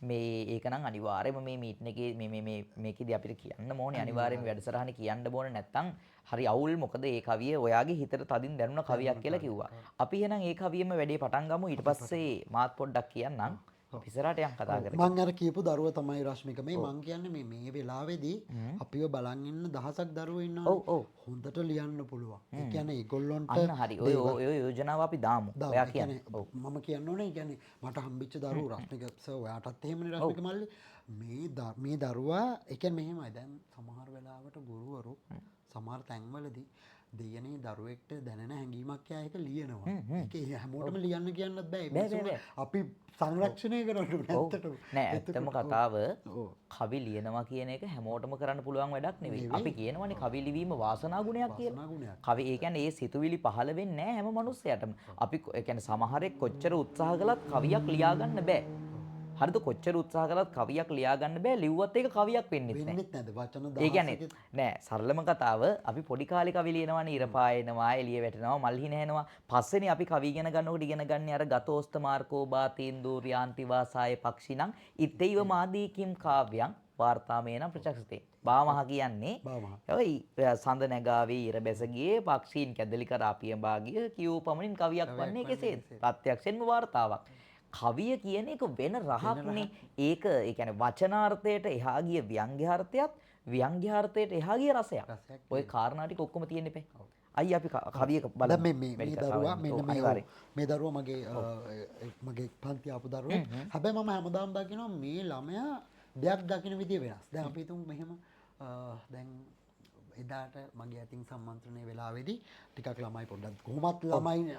මේ ඒක නම් අනිවාර්යයෙන්ම මේ මීටින් එකේ මේ මේ මේ මේකෙදි අපිට කියන්න ඕනේ. අනිවාර්යයෙන්ම වැඩසටහනේ කියන්න ඕනේ. නැත්තම් හරි අවුල්. මොකද ඒ කවිය ඔයාගේ හිතට තදින් දැනුණ කවියක් කියලා කිව්වා. අපි එහෙනම් ඒ කවියෙම වැඩේ පටන් ගමු. ඊට පස්සේ මාත් පොඩ්ඩක් කියන්නම්. ඉස්සරහට යන් කතා කරමු. මං අර කියපු දරුවා තමයි රශ්මික. මේ මං කියන්නේ මේ මේ වෙලාවේදී අපිව බලන් ඉන්න දහසක් දරුවෝ ඉන්නවා. ඔව් ඔව්. හොඳට ලියන්න පුළුවන්. ඒ කියන්නේ ඒගොල්ලොන්ට අන්න හරි. ඔය ඔය යෝජනාව අපි දාමු. ඔයා කියන්නේ. ඔව්. මම කියන්න ඕනේ ඒ කියන්නේ මට හම්බෙච්ච දරුවෝ රශ්මික සර් ඔයාටත් එහෙමනේ රශ්මික මල්ලි. මේ දරුවා ඒ කියන්නේ මෙහෙමයි. දැන් සමහර වෙලාවට ගුරුවරු සමහර තැන්වලදී දෙයනේ දරුවෙක්ට දැනෙන හැඟීමක් යා එක ලියනවා. ඒක හැමෝටම ලියන්න කියන්නත් බෑ. අපි සංරක්ෂණය කරන්න ඕනේ ඇත්තටම. නෑ ඇත්තම කතාව කවි ලියනවා කියන එක හැමෝටම කරන්න පුළුවන් වැඩක් නෙවෙයි. අපි කියනවනේ කවි ලිවීම වාසනා ගුණයක් කියලා. කවි ඒ කියන්නේ ඒ සිතුවිලි පහළ වෙන්නේ නෑ හැම මනුස්සයටම. අපි ඒ කියන්නේ සමහරෙක් කොච්චර උත්සාහ කළත් කවියක් ලියා ගන්න බෑ. හරිද? කොච්චර උත්සාහ කළත් කවියක් ලියා ගන්න බෑ. ලිව්වත් ඒක කවියක් වෙන්නෙත් නෑ. වෙන්නෙත් නෑද? වචන ඒ කියන්නේ නෑ සරලම කතාව අපි පොඩි කාලේ කවි ලියනවානේ. ඉර පායනවා, එළිය වැටෙනවා, මල් හිනහැනවා. පස්සේනේ අපි කවි ඉගෙන ගන්නකොට ඉගෙන ගන්නේ අර ගතෝස්ත මාර්කෝ බාතීන්දු රියාන්ති වාසාය පක්ෂිනං ඉත්තේව මාදී කිම් කාව්‍යං වාර්තාමේන ප්‍රචක්ෂතේ. බාමහ කියන්නේ ඔය සඳ නැගාවේ ඉර බැස ගියේ පක්ෂීන් කැදලි කරා පියඹා ගිය කියූ පමණින් කවියක් වන්නේ කෙසේද? ප්‍රත්‍යක්ෂයෙන්ම වාර්තාවක්. කවිය කියන එක වෙන රහක්නේ. ඒක ඒ කියන්නේ වචනාර්ථයට එහා ගිය ව්‍යංග්‍යාර්ථයත් ව්‍යංග්‍යාර්ථයට එහා ගිය රසයක්. ඔය කාරණා ටික ඔක්කොම තියෙන්න එපා. අයියා අපි කවිය බලමු. දැන් මේ මේ දරුවා මෙන්න මේ මේ දරුවා මගේ මගේ පන්ති ආපු දරුවෙක්. හැබැයි මම හැමදාම දකිනවා මේ ළමයා දෙයක් දකින විදිය වෙනස්. දැන් අපි හිතමු මෙහෙම දැන් එදාට මගේ අතින් සම්මන්ත්‍රණය වෙලාවේදී ටිකක් ළමයි පොඩ්ඩක් කොහොමත් ළමයි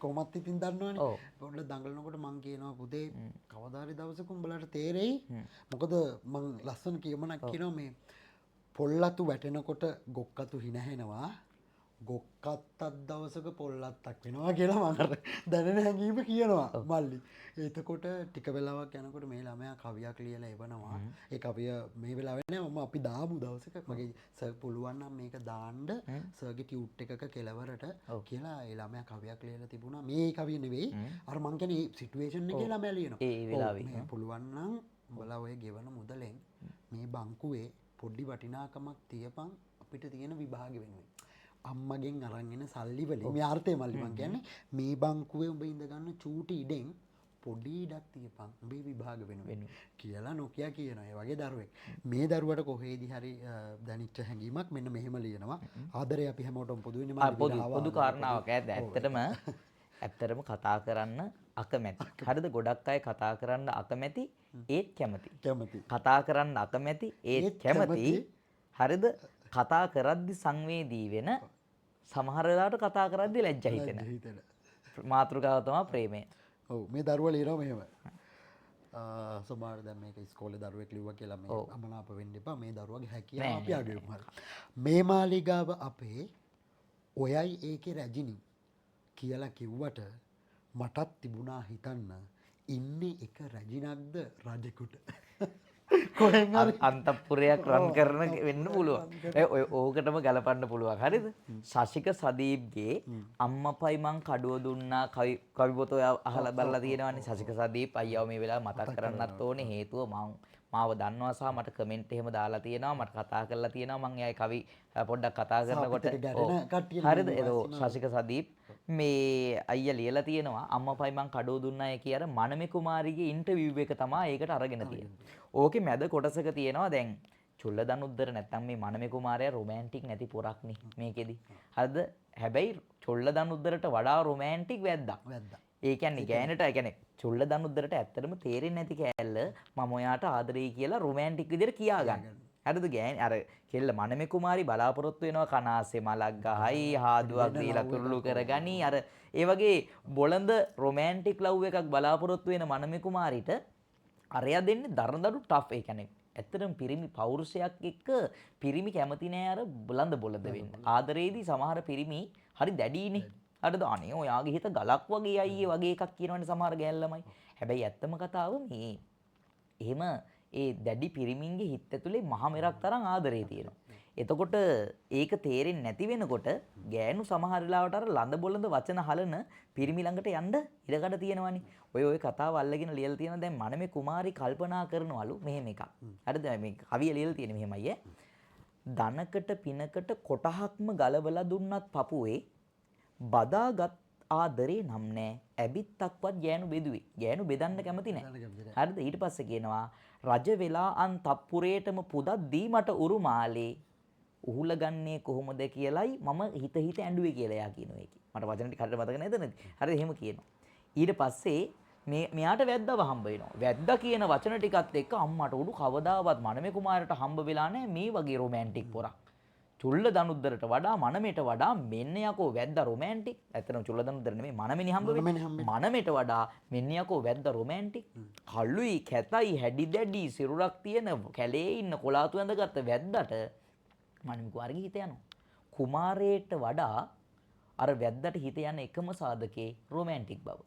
කොහොමත් ඉතින් දන්නවනේ. පොඩ්ඩක් දඟලනකොට මං කියනවා පුතේ කවදා හරි දවසක උඹලට තේරෙයි. මොකද මං ලස්සන කියමනක් කියනවා මේ පොල්ලතු වැටෙනකොට ගොක්කතු හිනහෙනවා, ගොක්කත්තක් දවසක පොල්ලත්තක් වෙනවා කියලා මං අර දැනෙන හැඟීම කියනවා මල්ලි. එතකොට ටික වෙලාවක් යනකොට මේ ළමයා කවියක් ලියලා එවනවා. ඒ කවිය මේ වෙලාවේ නෑ මම අපි දාමු දවසක මගේ සර් පුළුවන් නම් මේක දාන්න සර්ගේ ටියුට් එකක කෙලවරට කියලා ඒ ළමයා කවියක් ලියලා තිබුණා. මේ කවිය නෙවෙයි අර මං කියන්නේ මේ සිටුේෂන් එකේ ළමයා ලියනවා. ඒ වෙලාවේ මේ පුළුවන් නම් උඹලා ඔය ගෙවන මුදලෙන් මේ බංකුවේ පොඩි වටිනාකමක් තියපන් අපිට තියෙන විභාගෙ වෙනුවෙන්. අම්මගෙන් අරන් එන සල්ලි වලින් මේ අර්ථය මල්ලි මං කියන්නේ මේ බංකුවේ උඹ ඉඳ ගන්න චූටි ඉඩෙන් පොඩි ඉඩක් තියපන් උඹේ විභාග වෙනුවෙන් කියලා නොකිය කියනවා. ඒ වගේ දරුවෙක්. මේ දරුවට කොහේදී හරි දැනිච්ච හැඟීමක් මෙන්න මෙහෙම ලියනවා. ආදරය අපි හැමෝටම පොදු වෙන්නේ මල්ලි. පොදු කාරණාවක් ඈ. ඇත්තටම කතා කරන්න අකමැති. හරිද? ගොඩක් අය කතා කරන්න අකමැති ඒත් කැමති. කතා කරන්න අකමැති ඒත් කැමති. හරිද? කතා කරද්දි සංවේදී වෙන සමහර වෙලාවට කතා කරද්දි ලැජ්ජා හිතෙන. මාතෘකාව තමයි ප්‍රේමය. ඔව් මේ දරුවා ලියනවා මෙහෙම. සමහර දැන් මේක ඉස්කෝලේ දරුවෙක් ලිව්වා කියලා මේ අමනාප වෙන්න එපා. මේ දරුවගේ හැකියාව අපි අගයමු. හරි. මේ මාලිගාව අපේ ඔයයි ඒකේ රැජිනි කියලා කිව්වට මටත් තිබුණා හිතන්න ඉන්නේ එක රැජිනක්ද රජෙකුට. කොහෙන් හරි අන්තපුරයක් රන් කරන වෙන්න පුළුවන්. ඔය ඕකටම ගලපන්න පුළුවන්. හරිද? ශශික සදීප්ගේ අම්මපයි මං කඩුව දුන්නා කවි පොත ඔයා අහලා බලලා තියෙනවනේ. ශශික සදීප් අයියාව මේ වෙලාවේ මතක් කරන්නත් ඕනේ. හේතුව මං මාව දන්නවා සහ මට කමෙන්ට් එහෙම දාලා තියෙනවා. මට කතා කරලා තියෙනවා. මං එයාගේ කවි පොඩ්ඩක් කතා කරනකොට හරිද? ඒක ශශික සදීප් මේ අයියා ලියලා තියෙනවා අම්මපයි මං කඩුව දුන්නා කිය අර මනමේ කුමාරිගේ ඉන්ටර්විව් එක තමයි ඒකට අරගෙන තියෙන්නේ. ඕකේ මැද කොටසක තියෙනවා දැන් චුල්ලදනුද්දර නැත්තම් මේ මනමේ කුමාරයා රොමැන්ටික් නැති පොරක් නේ මේකෙදි. හරිද? හැබැයි චුල්ලදනුද්දරට වඩා රොමැන්ටික් වැද්දා. ඒ කියන්නේ ගෑනට ඒ කියන්නේ චුල්ලදනුද්දරට ඇත්තටම තේරෙන්නේ නැති කෑල්ල මම ඔයාට ආදරෙයි කියලා රොමැන්ටික් විදියට කියා ගන්න. හරිද? ගෑන අර කෙල්ල මනමේ කුමාරි බලාපොරොත්තු වෙනවා කනාසේ මලක් ගහයි හාදුවක් දීලා කුරුළු කරගනි අර ඒ වගේ බොළඳ රොමැන්ටික් ලව් එකක් බලාපොරොත්තු වෙන මනමේ කුමාරිට අරයා දෙන්නේ දරදඩු ටෆ්. ඒ කියන්නේ ඇත්තටම පිරිමි පෞරුෂයක් එක්ක පිරිමි කැමති නෑ අර බොළඳ බොළඳ වෙන්න. ආදරේදී සමහර පිරිමි හරි දැඩිනේ. හරිද? අනේ ඔයාගේ හිත ගලක් වගේ අයියේ වගේ එකක් කියනවනේ සමහර ගෑන් ළමයි. හැබැයි ඇත්තම කතාව මේ එහෙම ඒ දැඩි පිරිමින්ගේ හිත ඇතුලේ මහ මෙරක් තරම් ආදරේ තියෙනවා. එතකොට ඒක තේරෙන්නේ නැති වෙනකොට ගෑනු සමහර වෙලාවට අර ළඳ බොළඳ වචන හලන පිරිමි ළඟට යන්න ඉඩකඩ තියෙනවනේ. ඔය ඔය කතාව අල්ලගෙන ලියලා තියෙන දැන් මනමේ කුමාරි කල්පනා කරනවලු මෙහෙම එකක්. හරිද? මේ කවිය ලියලා තියෙන මෙහෙමයි ඈ. ධනකට පිනකට කොටහක්ම ගලවලා දුන්නත් පපුවේ බදාගත් ආදරේ නම් නෑ. ඇබිත්තක්වත් ගෑනු බෙදුවේ. ගෑනු බෙදන්න කැමති නෑ. හරිද? ඊට පස්සේ කියනවා රජ වෙලා අන් තප්පුරේටම පුදක් දී මට උරුමාලේ උහුලගන්නේ කොහොමද කියලයි මම හිත හිත ඇඬුවේ කියලා එයා කියනවා ඒකේ. මට වචන ටික හරියට මතක නේද නැති. හරිද? එහෙම කියනවා. ඊට පස්සේ මේ මෙයාට වැද්දව හම්බ වෙනවා. වැද්දා කියන වචන ටිකත් එක්ක අම්මට උඩු කවදාවත් මනමේ කුමාරට හම්බ වෙලා නැහැ මේ වගේ රොමැන්ටික් පොරක්. චුල්ල දනුද්දරට වඩා මනමේට වඩා මෙන්න යකෝ වැද්දා රොමැන්ටික්. ඇත්තටම චුල්ල දනුද්දර නෙමෙයි මනමේනේ හම්බ වෙන්නේ. මනමේට වඩා මෙන්න යකෝ වැද්දා රොමැන්ටික්. කළුයි කැතයි හැඩි දැඩි සිරුරක් තියෙන කැලේ ඉන්න කොලාතු ඇඳගත්ත වැද්දාට මනමේ කුමාරගේ හිත යනවා. කුමාරේට වඩා අර වැද්දාට හිත යන එකම සාධකේ රොමැන්ටික් බව.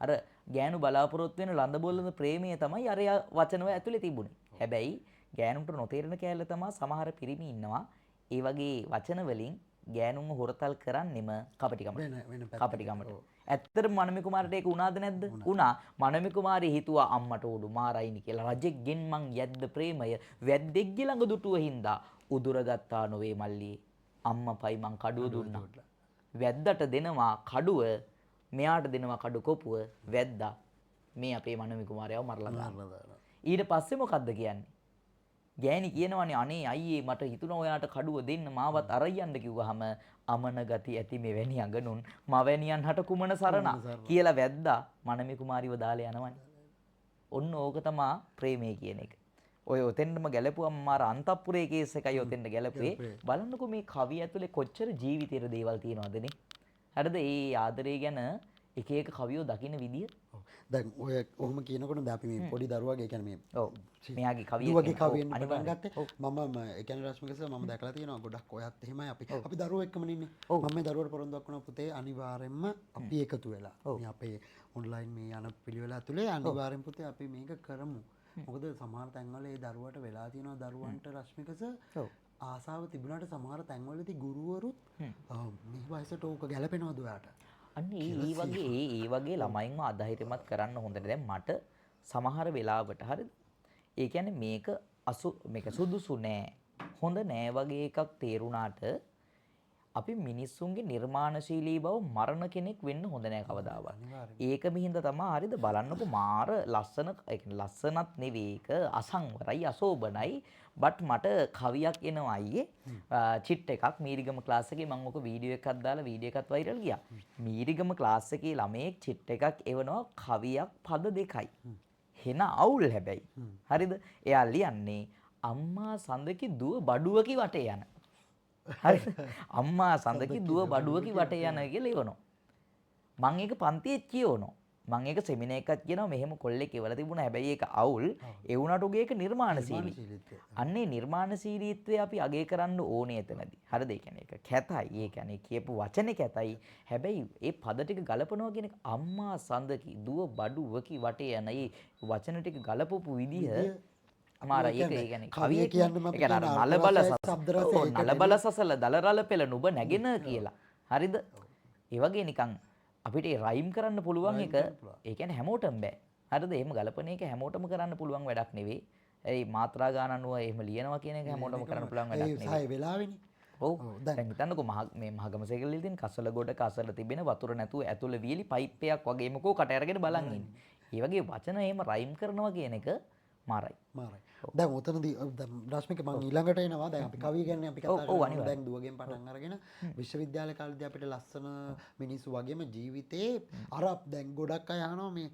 අර ගෑනු බලාපොරොත්තු වෙන ළඳ බොළඳ ප්‍රේමය තමයි අර වචනව ඇතුලේ තිබුණේ. හැබැයි ගෑනුන්ට නොතේරෙන කෑල්ල තමයි සමහර පිරිමි ඉන්නවා. ඒ වගේ වචන වලින් ගෑනුන්ව හොරතල් කරන්නෙම කපටිකමට. කපටිකමට. ඇත්තටම මනමේ කුමාරට ඒක වුණාද නැද්ද? වුණා. මනමේ කුමාරී හිතුවා අම්මට උඩු මාරයිනි කියලා. රජෙක්ගෙන් මං යැද්ද ප්‍රේමය වැද්දෙක්ගේ ළඟ දුටුව හින්දා උදුරගත්තා නොවේ මල්ලි. අම්මා පයි මං කඩුව දුන්නා. වැද්දට දෙනවා කඩුව, මෙයාට දෙනවා කඩු කොපුව. වැද්දා මේ අපේ මනමේ කුමාරයාව මරලා දානවා. ඊට පස්සේ මොකද්ද කියන්නේ? ගෑණි කියනවනේ අනේ අයියේ මට හිතුණා ඔයාට කඩුව දෙන්න මාවත් අරයි යන්න කිව්වහම අමන ගති ඇති මෙවැනි අඟනුන් මවැනියන් හට කුමන සරණ කියලා වැද්දා මනමේ කුමාරිව දාලා යනවනේ. ඔන්න ඕක තමා ප්‍රේමය කියන එක. ඔය ඔතෙන්ටම ගැලපුවම මාර අන්තපුරේ කේස් එකයි ඔතෙන්ට ගැලපුවේ. බලන්නකෝ මේ කවිය ඇතුලේ කොච්චර ජීවිතේට දේවල් තියෙනවද නේ. හරිද? ඒ ආදරේ ගැන එක එක කවියෝ දකින විදිය. දැන් ඔය ඔහොම කියනකොට දැන් අපි මේ පොඩි දරුවාගේ කියන්නේ මේ ඔව් මෙයාගේ කවිය දුවගේ කවියෙන් පටන් ගත්තේ. මම ඒ කියන්නේ රශ්මික සර් මම දැකලා තියෙනවා ගොඩක් ඔයත් එහෙමයි අපි අපි දරුවෝ එක්කම ඉන්නේ. මම මේ දරුවට පොරොන්දුවක් වුණා පුතේ අනිවාර්යෙන්ම අපි එකතු වෙලා මේ අපේ ඔන්ලයින් මේ යන පිළිවෙල ඇතුලේ අනිවාර්යෙන් පුතේ අපි මේක කරමු. මොකද සමහර තැන්වල ඒ දරුවට වෙලා තියෙනවා දරුවන්ට රශ්මික සර් ආසාව තිබුණාට සමහර තැන්වලදී ගුරුවරුත් මේ වයසට ඕක ගැලපෙනවද ඔයාට? අන්න ඒ වගේ ඒ වගේ ළමයින්ව අධෛර්යමත් කරන්න හොඳ නෑ. දැන් මට සමහර වෙලාවට හරිද? ඒ කියන්නේ මේක මේක සුදුසු නෑ, හොඳ නෑ වගේ එකක් තේරුණාට අපි මිනිස්සුන්ගේ නිර්මාණශීලී බව මරණ කෙනෙක් වෙන්න හොඳ නෑ කවදාවත්. ඒක මිහින්ද තමයි හරිද බලන්නකො මාර ලස්සන, ඒ කියන්නේ ලස්සනත් නෙවෙයි ඒක අසංවරයි අශෝභනයි. බට් මට කවියක් එනවා අයියේ චිට් එකක් මීරිගම ක්ලාස් එකේ මම ඔක වීඩියෝ එකක් දාලා වීඩියෝ එකත් වෛරල් ගියා. මීරිගම ක්ලාස් එකේ ළමයෙක් චිට් එකක් එවනවා කවියක් පද දෙකයි. හෙන අවුල් හැබැයි. හරිද? එයා ලියන්නේ අම්මා සඳකි දුව බඩුවකි වටේ යන. හරිද? අම්මා සඳකි දුව බඩුවකි වටේ යන කියලා එවනවා. මං ඒක පන්තියේ කියවනවා. මං ඒක සෙමිනාර් එකක් කියනවා මෙහෙම කොල්ලෙක් එවලා තිබුණා. හැබැයි ඒක අවුල්. ඒ වුණාට උගේ ඒක නිර්මාණශීලී. අන්නේ නිර්මාණශීලීත්වය අපි අගය කරන්න ඕනේ එතනදී. හරිද? ඒ කියන්නේ ඒක කැතයි. ඒ කියන්නේ කියපු වචනේ කැතයි. හැබැයි ඒ පද ටික ගලපනවා කියන එක අම්මා සඳකි දුව බඩුවකි වටේ යන ඒ වචන ටික ගලපපු විදිහ මාර ඒක ඒ කියන්නේ කවිය කියන්නේ ඒ කියන්නේ අර නලබල නලබල සසල දලරල පෙළ නුඹ නැගෙන කියලා. හරිද? ඒ වගේ නිකන් අපිට ඒ රයිම් කරන්න පුළුවන් එක ඒ කියන්නේ හැමෝටම බෑ. හරිද? එහෙම ගලපන එක හැමෝටම කරන්න පුළුවන් වැඩක් නෙවෙයි. ඒ මාත්‍රා ගාන අනුව එහෙම ලියනවා කියන එක හැමෝටම කරන්න පුළුවන් වැඩක් නෙවෙයි. ඒ වෙලාවෙනේ. ඔව්. දැන් හිතන්නකෝ මේ මහගම සේකරලිය තියෙන කසල ගොඩ කසල තිබෙන වතුර නැතුව ඇතුළ වියලි පයිප් එකක් වගේ මොකෝ කට අරගෙන බලන් ඉන්නේ. ඒ වගේ වචන එහෙම රයිම් කරනවා කියන එක මාරයි. මාරයි. දැන් ඔතනදී දැන් රශ්මික මං ඊළඟට එනවා. දැන් අපි කවිය ගැන අපි කතා කරනවා. දැන් දුවගෙන් පටන් අරගෙන විශ්වවිද්‍යාල කාලේදී අපිට ලස්සන මිනිස්සු වගේම ජීවිතේ අර දැන් ගොඩක් අය අහනවා මේ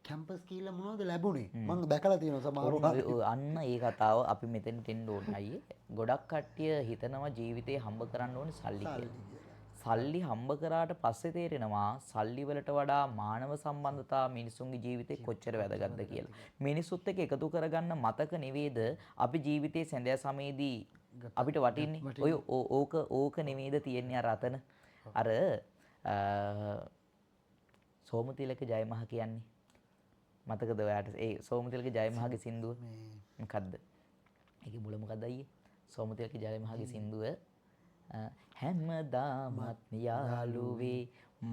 කැම්පස් කියලා මොනවද ලැබුණේ? මං දැකලා තියෙනවා සමහරව. අන්න ඒ කතාව අපි මෙතෙන්ට එන්න ඕනේ අයියේ. ගොඩක් කට්ටිය හිතනවා ජීවිතේ හම්බ කරන්න ඕනේ සල්ලි කියලා. සල්ලි හම්බ කරාට පස්සේ තේරෙනවා සල්ලි වලට වඩා මානව සම්බන්ධතා මිනිසුන්ගේ ජීවිතේ කොච්චර වැදගත්ද කියලා. මිනිසුත් එක්ක එකතු කරගන්න මතක නෙවෙයිද අපි ජීවිතේ සැඳෑ සමයේදී අපිට වටින්නේ? ඔය ඕක ඕක නෙවෙයිද තියෙන්නේ අර අතන? අර සෝමතිලක ජයමහ කියන්නේ මතකද ඔයාට? ඒ සෝමතිලක ජයමහගේ සින්දුව මොකද්ද? ඒකේ මුල මොකද්ද අයියේ? සෝමතිලක ජයමහගේ සින්දුව හැමදාමත් යාළුවේ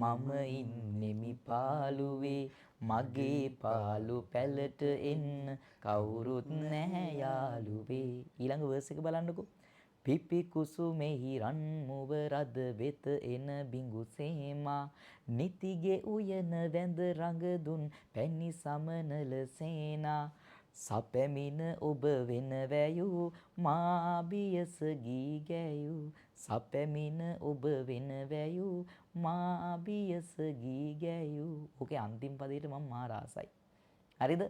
මම ඉන්නෙමි පාළුවේ මගේ පාළු පැලට එන්න කවුරුත් නැහැ යාළුවේ. ඊළඟ වර්ස් එක බලන්නකෝ. පිපි කුසුමෙහි රන් මුව රද වෙත එන බිඟු සේමා නිතිගේ උයන වැඳ රඟ දුන් පැණි සමනල සේනා සපැමිණ ඔබ වෙන වැයූ මා බියස ගී ගැයූ සපැමිණ ඔබ වෙන වැයූ මා බියස ගී ගැයූ. ඕකේ අන්තිම පදේට මම මාර ආසයි. හරිද?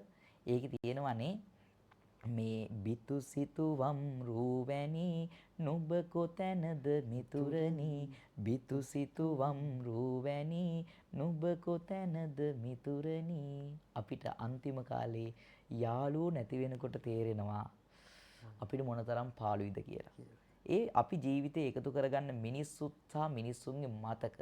ඒකේ තියෙනවනේ මේ බිතු සිතුවම් රූවැනි නුඹ කොතැනද මිතුරනි බිතු සිතුවම් රූවැනි නුඹ කොතැනද මිතුරනි. අපිට අන්තිම කාලේ යාළුවෝ නැති වෙනකොට තේරෙනවා අපිට මොනතරම් පාළුයිද කියලා. ඒ අපි ජීවිතේ එකතු කරගන්න මිනිස්සුත් සහ මිනිස්සුන්ගේ මතක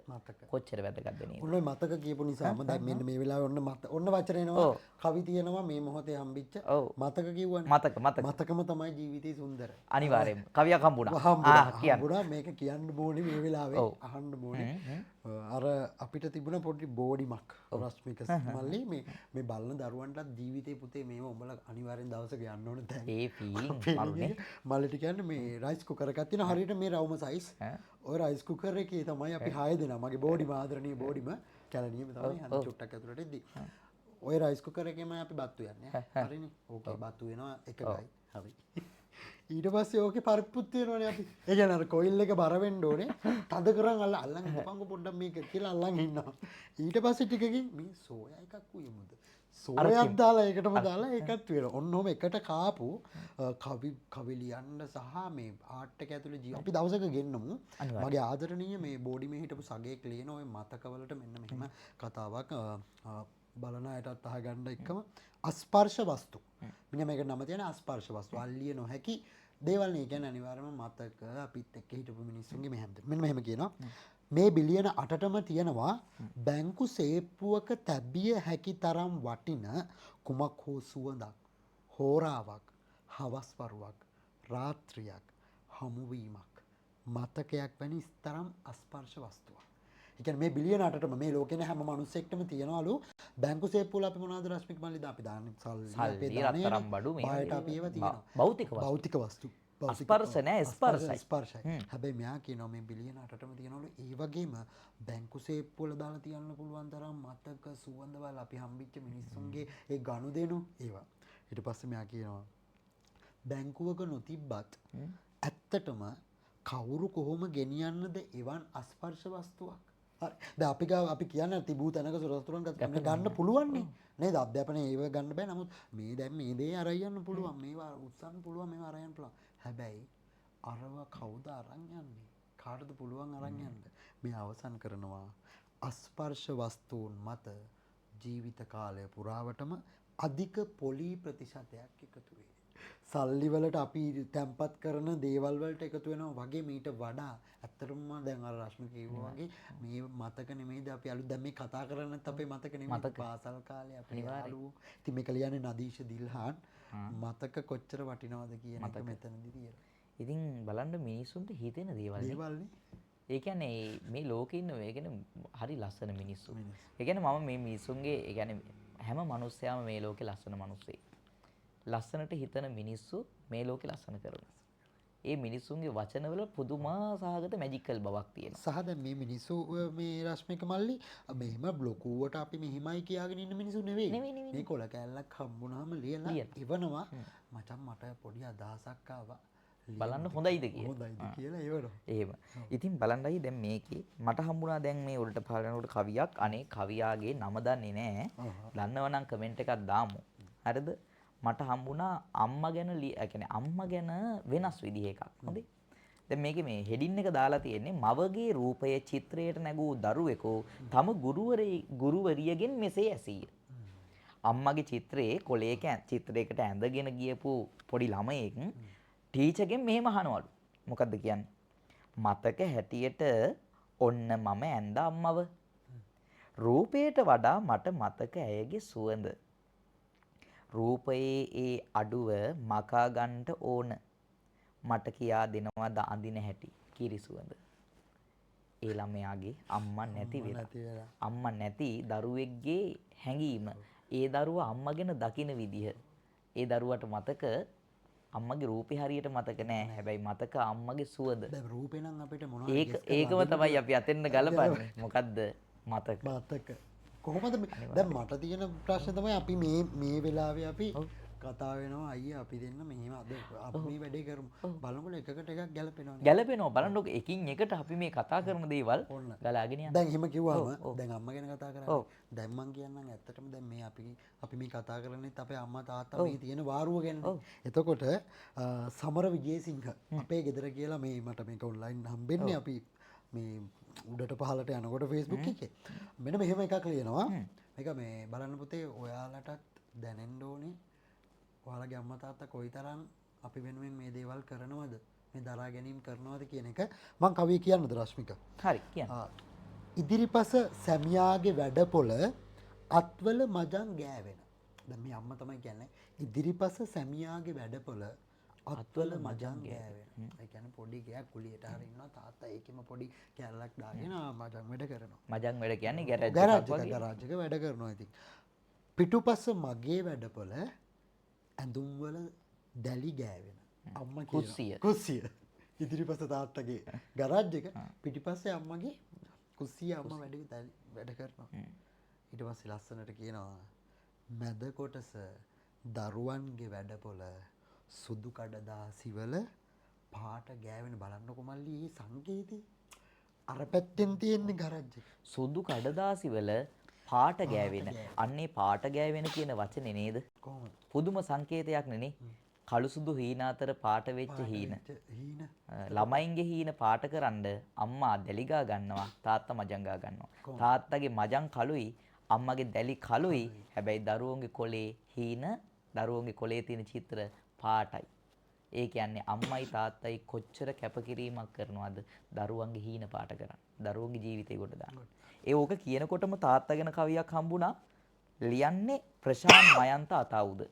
කොච්චර වැදගත්ද නේද? ඔන්න ඔය මතක කියපු නිසාම දැන් මෙන්න මේ වෙලාවේ ඔන්න ඔන්න වචන එනවා, කවි තියෙනවා මේ මොහොතේ හම්බිච්ච මතක කිව්වනේ. මතක මතක මතකම තමයි ජීවිතේ සුන්දර. අනිවාර්යයෙන්ම කවියක් හම්බුණා. හම්බුණා. මේක කියන්න ඕනේ මේ වෙලාවේ අහන්න ඕනේ. අර අපිට තිබුණ පොඩි බෝඩිමක් රශ්මික මල්ලි මේ මේ බලන දරුවන්ටත් ජීවිතේ පුතේ මේව උඹලා අනිවාර්යෙන් දවසක යන්න ඕන තැන. ඒ ෆීලිං මරුනේ. මල්ලිට කියන්නේ මේ රයිස් කුකර් එකක් තියෙන හරියට මේ රවුම සයිස්. ඔය රයිස් කුකර් එකේ තමයි අපි 6 දෙනා මගේ බෝඩිම ආදරණීය බෝඩිම කැලණියම තමයි හන්ද චුට්ටක් ඇතුළට එද්දි. ඔය රයිස් කුකර් එකේම අපි බත් උයන්නේ. හරිනේ. ඕකේ බත් උයනවා එකගයි. හරි. ඊට පස්සේ ඕකේ පරිප්පුත් තියෙනවනේ අපි. ඒ කියන්නේ අර කොයිල් එක බර වෙන්න ඕනේ. තද කරන් අල්ලන් හිටපන්කෝ පොඩ්ඩක් මේක කියලා අල්ලන් ඉන්නවා. ඊට පස්සේ ටිකකින් මේ සෝයා එකක් උයමුද? සෝයක් දාලා ඒකටම දාලා ඒකත් වෙනවා. ඔන්න ඔහොම එකට කාපු කවි ලියන්න සහ මේ ආර්ට් එක ඇතුලේ ජීව අපි දවසක ගෙන්නමු. මගේ ආදරණීය මේ බෝඩිමේ හිටපු සගයෙක් ලියන ඔය මතකවලට මෙන්න මෙහෙම කතාවක් බලන අයටත් අහගන්න එක්කම අස්පර්ශ වස්තු. මෙන්න මේකට නම තියෙන අස්පර්ශ වස්තු. අල්ලිය නොහැකි දේවල් නේ. කියන්නේ අනිවාර්යයෙන්ම මතක අපිත් එක්ක හිටපු මිනිස්සුන්ගේ මෙහෙම. මෙන්න මෙහෙම කියනවා. මේ බිලියන 8ටම තියෙනවා බැංකු සේප්පුවක තැබිය හැකි තරම් වටින කුමක් හෝ සුවඳක්, හෝරාවක්, හවස් වරුවක්, රාත්‍රියක්, හමුවීමක්, මතකයක් වැනි තරම් අස්පර්ශ වස්තුවක්. ඒ කියන්නේ මේ බිලියන 8ටම මේ ලෝකේ හැම මිනිස්සෙක්ටම තියනවලු බැංකු සේප්පු වල අපි මොනවද රශ්මික මල්ලි අපි දාන්නේ සල්ලි, අපේ රත්තරන් බඩු, මේ බාහිරට අපි ඒවා තියෙනවා. භෞතික වස්තු. භෞතික වස්තු. අස්පර්ශ නෑ, ස්පර්ශයි. ස්පර්ශයි. හැබැයි මෙයා කියනවා මේ බිලියන 8ටම තියනවලු ඒ වගේම බැංකු සේප්පු වල දාලා තියන්න පුළුවන් තරම් මතක සුවඳවල් අපි හම්බෙච්ච මිනිස්සුන්ගේ ඒ ගනුදෙනු ඒවා. ඊට පස්සේ මෙයා කියනවා බැංකුවක නොතිබ්බත් ඇත්තටම කවුරු කොහොම ගෙනියන්නද එවන් අස්පර්ශ වස්තුවක්. හරි. දැන් අපි ගාව අපි කියන්නේ තිබූ තැනක සොරසතුරන් ගන්න පුළුවන් නේ. නේද? අධ්‍යාපනයේ ඒව ගන්න බෑ. නමුත් මේ දැන් මේ දේ අරන් යන්න පුළුවන්. මේවා උත්සන්න පුළුවන්. මේවා අරන් යන්න පුළුවන්. හැබැයි අරව කවුද අරන් යන්නේ? කාටද පුළුවන් අරන් යන්න? මේ අවසන් කරනවා අස්පර්ශ වස්තුන් මත ජීවිත කාලය පුරාවටම අධික පොලි ප්‍රතිශතයක් එකතු වේ. සල්ලි වලට අපි තැම්පත් කරන දේවල් වලට එකතු වෙනවා වගේ මීට වඩා ඇත්තටම දැන් අර රශ්මි කිව්වා වගේ මේ මතක නෙමෙයිද අපි අලුත් දැන් මේ කතා කරන්නත් අපේ මතක නෙමෙයි පාසල් කාලේ අපේ යාළුවෝ. ඉතින් මේක ලියන්නේ නදීෂ දිල්හාන්. මතක කොච්චර වටිනවද කියන එක මෙතනදී තියෙනවා. ඉතින් බලන්න මිනිස්සුන්ට හිතෙන දේවල් නේ. ඒ කියන්නේ මේ ලෝකේ ඉන්න ඒ කියන්නේ හරි ලස්සන මිනිස්සු. ඒ කියන්නේ මම මේ මිනිස්සුන්ගේ ඒ කියන්නේ හැම මිනිස්සයාම මේ ලෝකේ ලස්සන මිනිස්සෙක්. ලස්සනට හිතන මිනිස්සු මේ ලෝකේ ලස්සන කරනවා. ඒ මිනිස්සුන්ගේ වචනවල පුදුමාසහගත මැජිකල් බවක් තියෙනවා. සහ දැන් මේ මිනිස්සු මේ රශ්මික මල්ලි මෙහෙම ලොකුවට අපි මෙහෙමයි කියාගෙන ඉන්න මිනිස්සු නෙවෙයි. මේ කොළ කෑල්ලක් හම්බුනහම ලියලා ඉවනවා. මචං මට පොඩි අදහසක් ආවා. බලන්න හොඳයිද කියලා. හොඳයිද කියලා ඉවනවා. එහෙම. ඉතින් බලන්නයි දැන් මේකේ මට හම්බුණා දැන් මේ උඩට පහළ යනකොට කවියක්. අනේ කවියාගේ නම දන්නේ නෑ. දන්නව නම් කමෙන්ට් එකක් දාමු. හරිද? මට හම්බුණා අම්මා ගැන ඒ කියන්නේ අම්මා ගැන වෙනස් විදිහ එකක්. හොඳේ. දැන් මේකේ මේ හෙඩින් එක දාලා තියෙන්නේ මවගේ රූපය චිත්‍රයට නැගූ දරුවෙකු තම ගුරුවරියගෙන් මෙසේ ඇසීය. අම්මගේ චිත්‍රයේ කොලයක චිත්‍රයකට ඇඳගෙන ගියපු පොඩි ළමයෙක් ටීචර්ගෙන් මෙහෙම අහනවලු. මොකද්ද කියන්නේ? මතක හැටියට ඔන්න මම ඇඳ අම්මව. රූපයට වඩා මට මතක ඇයගේ සුවඳ. රූපයේ ඒ අඩුව මකා ගන්නට ඕන. මට කියා දෙනවද අඳින හැටි කිරි සුවඳ. ඒ ළමයාගේ අම්මා නැති වෙලා. අම්මා නැති දරුවෙක්ගේ හැඟීම, ඒ දරුවා අම්මා ගැන දකින විදිහ, ඒ දරුවාට මතක අම්මගේ රූපේ හරියට මතක නෑ. හැබැයි මතක අම්මගේ සුවඳ. දැන් රූපේ නම් අපිට මොනවද ඒකම තමයි අපි අතෙන්ද ගලපන්නේ. මොකද්ද? මතක. මතක. කොහොමද දැන් මට තියෙන ප්‍රශ්නේ තමයි අපි මේ මේ වෙලාවේ අපි කතා වෙනවා අයියා අපි දෙන්න මෙහෙම අද අපි මේ වැඩේ කරමු. බලනකොට එකකට එකක් ගැලපෙනවා. ගැලපෙනවා. බලන්නකො එකින් එකට අපි මේ කතා කරන දේවල් ගලාගෙන යනවා. දැන් එහෙම කිව්වම දැන් අම්මා ගැන කතා කරන්නේ. දැන් මං කියන්නම් ඇත්තටම දැන් මේ අපි මේ කතා කරන්නේත් අපේ අම්මා තාත්තා මේ තියෙන වාරුව ගැන. එතකොට සමර විජේසිංහ අපේ ගෙදර කියලා මේ මට මේක ඔන්ලයින් හම්බෙන්නේ අපි මේ උඩට පහළට යනකොට Facebook එකේ. මෙන්න මෙහෙම එකක් ලියනවා. මේක මේ බලන්න පුතේ ඔයාලටත් දැනෙන්න ඕනේ ඔයාලගේ අම්මා තාත්තා කොයිතරම් අපි වෙනුවෙන් මේ දේවල් කරනවද, මේ දරා ගැනීම කරනවද කියන එක මං කවිය කියන්නද රශ්මික? හරි කියන්න. ඉදිරිපස සැමියාගේ වැඩපොළ අත්වල මජන් ගෑවෙන. දැන් මේ අම්මා තමයි කියන්නේ ඉදිරිපස සැමියාගේ වැඩපොළ අත්වල මජන් ගෑවෙන. ඒ කියන්නේ පොඩි ගයක් කුලියට හරි ඉන්නවා තාත්තා ඒකෙම පොඩි කැලලක් දාගෙන මජන් වැඩ කරනවා. මජන් වැඩ කියන්නේ ගැරේජ් එකක් වගේ. ගරාජ් එක වැඩ කරනවා. ඉතින් පිටුපස මගේ වැඩපොළ ඇඳුම් වල දැලි ගෑවෙන. අම්මා කියනවා කුස්සිය. ඉදිරිපස තාත්තගේ ගරාජ් එක, පිටිපස්සේ අම්මගේ කුස්සිය. අම්මා වැඩ කරනවා. ඊට පස්සේ ලස්සනට කියනවා මැද කොටස දරුවන්ගේ වැඩපොළ සුදු කඩදාසිවල පාට ගෑවෙන. බලන්නකො මල්ලි මේ සංකේතේ අර පැත්තෙන් තියෙන්නේ ගරාජ් එක. සුදු කඩදාසිවල පාට ගෑවෙන. අන්නේ පාට ගෑවෙන කියන වචනේ නේද? කොහොමද? පුදුම සංකේතයක් නේ. කළු සුදු හීන අතර පාට වෙච්ච හීන. ළමයින්ගේ හීන පාට කරන්ඩ අම්මා දැලි ගා ගන්නවා, තාත්තා මජං ගා ගන්නවා. තාත්තගේ මජං කළුයි, අම්මගේ දැලි කළුයි. හැබැයි දරුවන්ගේ කොලේ හීන, දරුවන්ගේ කොලේ තියෙන චිත්‍ර පාටයි. ඒ කියන්නේ අම්මයි තාත්තයි කොච්චර කැපකිරීමක් කරනවද දරුවන්ගේ හීන පාට කරන්න, දරුවන්ගේ ජීවිතේ ගොඩ දාන්න. ඒ ඕක කියනකොටම තාත්තා ගැන කවියක් හම්බුණා. ලියන්නේ ප්‍රශාන් මයන්ත අතාවුද.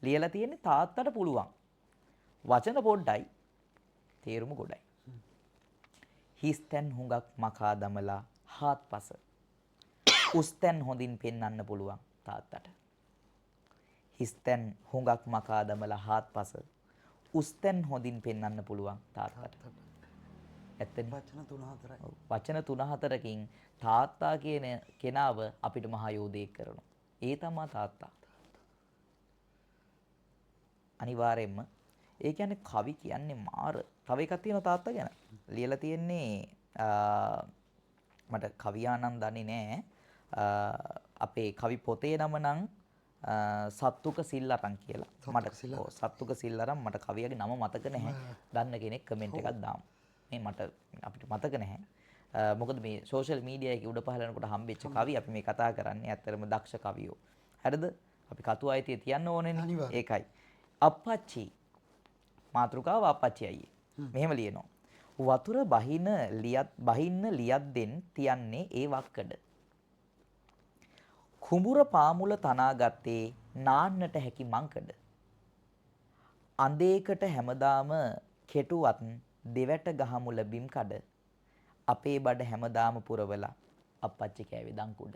ලියලා තියෙන්නේ තාත්තට පුළුවන්. වචන පොඩ්ඩයි, තේරුම ගොඩයි. හිස්තැන් හුඟක් මකා දමලා හාත්පස උස්තැන් හොඳින් පෙන්වන්න පුළුවන් තාත්තට. හිස්තැන් හුඟක් මකා දමලා හාත්පස උස්තැන් හොඳින් පෙන්වන්න පුළුවන් තාත්තට. ඇත්තනේ. වචන තුන හතරයි. වචන තුන හතරකින් තාත්තා කියන කෙනාව අපිට මහා යෝධයෙක් කරනවා. ඒ තමා තාත්තා. අනිවාර්යයෙන්ම. ඒ කියන්නේ කවි කියන්නේ මාර. තව එකක් තියෙනවා තාත්තා ගැන. ලියලා තියෙන්නේ මට කවියා නම් දන්නේ නෑ. අපේ කවි පොතේ නම නම් සත්තුක සිල්ලරන් කියලා. මට සත්තුක සිල්ලරන්, මට කවියාගේ නම මතක නැහැ. දන්න කෙනෙක් කමෙන්ට් එකක් දාමු. මේ මට අපිට මතක නැහැ. මොකද මේ සෝෂල් මීඩියා එකේ උඩ පහළ යනකොට හම්බෙච්ච කවි අපි මේ කතා කරන්නේ. ඇත්තටම දක්ෂ කවියෝ. හරිද? අපි කතු අයිතිය තියන්න ඕනේනේ. ඒකයි. අප්පච්චි මාතෘකාව අප්පච්චි අයියේ. මෙහෙම ලියනවා. වතුර බහින ලියත් බහින්න ලියත් දෙන් තියන්නේ ඒ වක්කඩ. කුඹුර පාමුල තනාගත්තේ නාන්නට හැකි මංකඩ. අඳේකට හැමදාම කෙටුවත් දෙවැට ගහමුල බිම් කඩ. අපේ බඩ හැමදාම පුරවලා අප්පච්චි කෑවේ දන් කුඩ.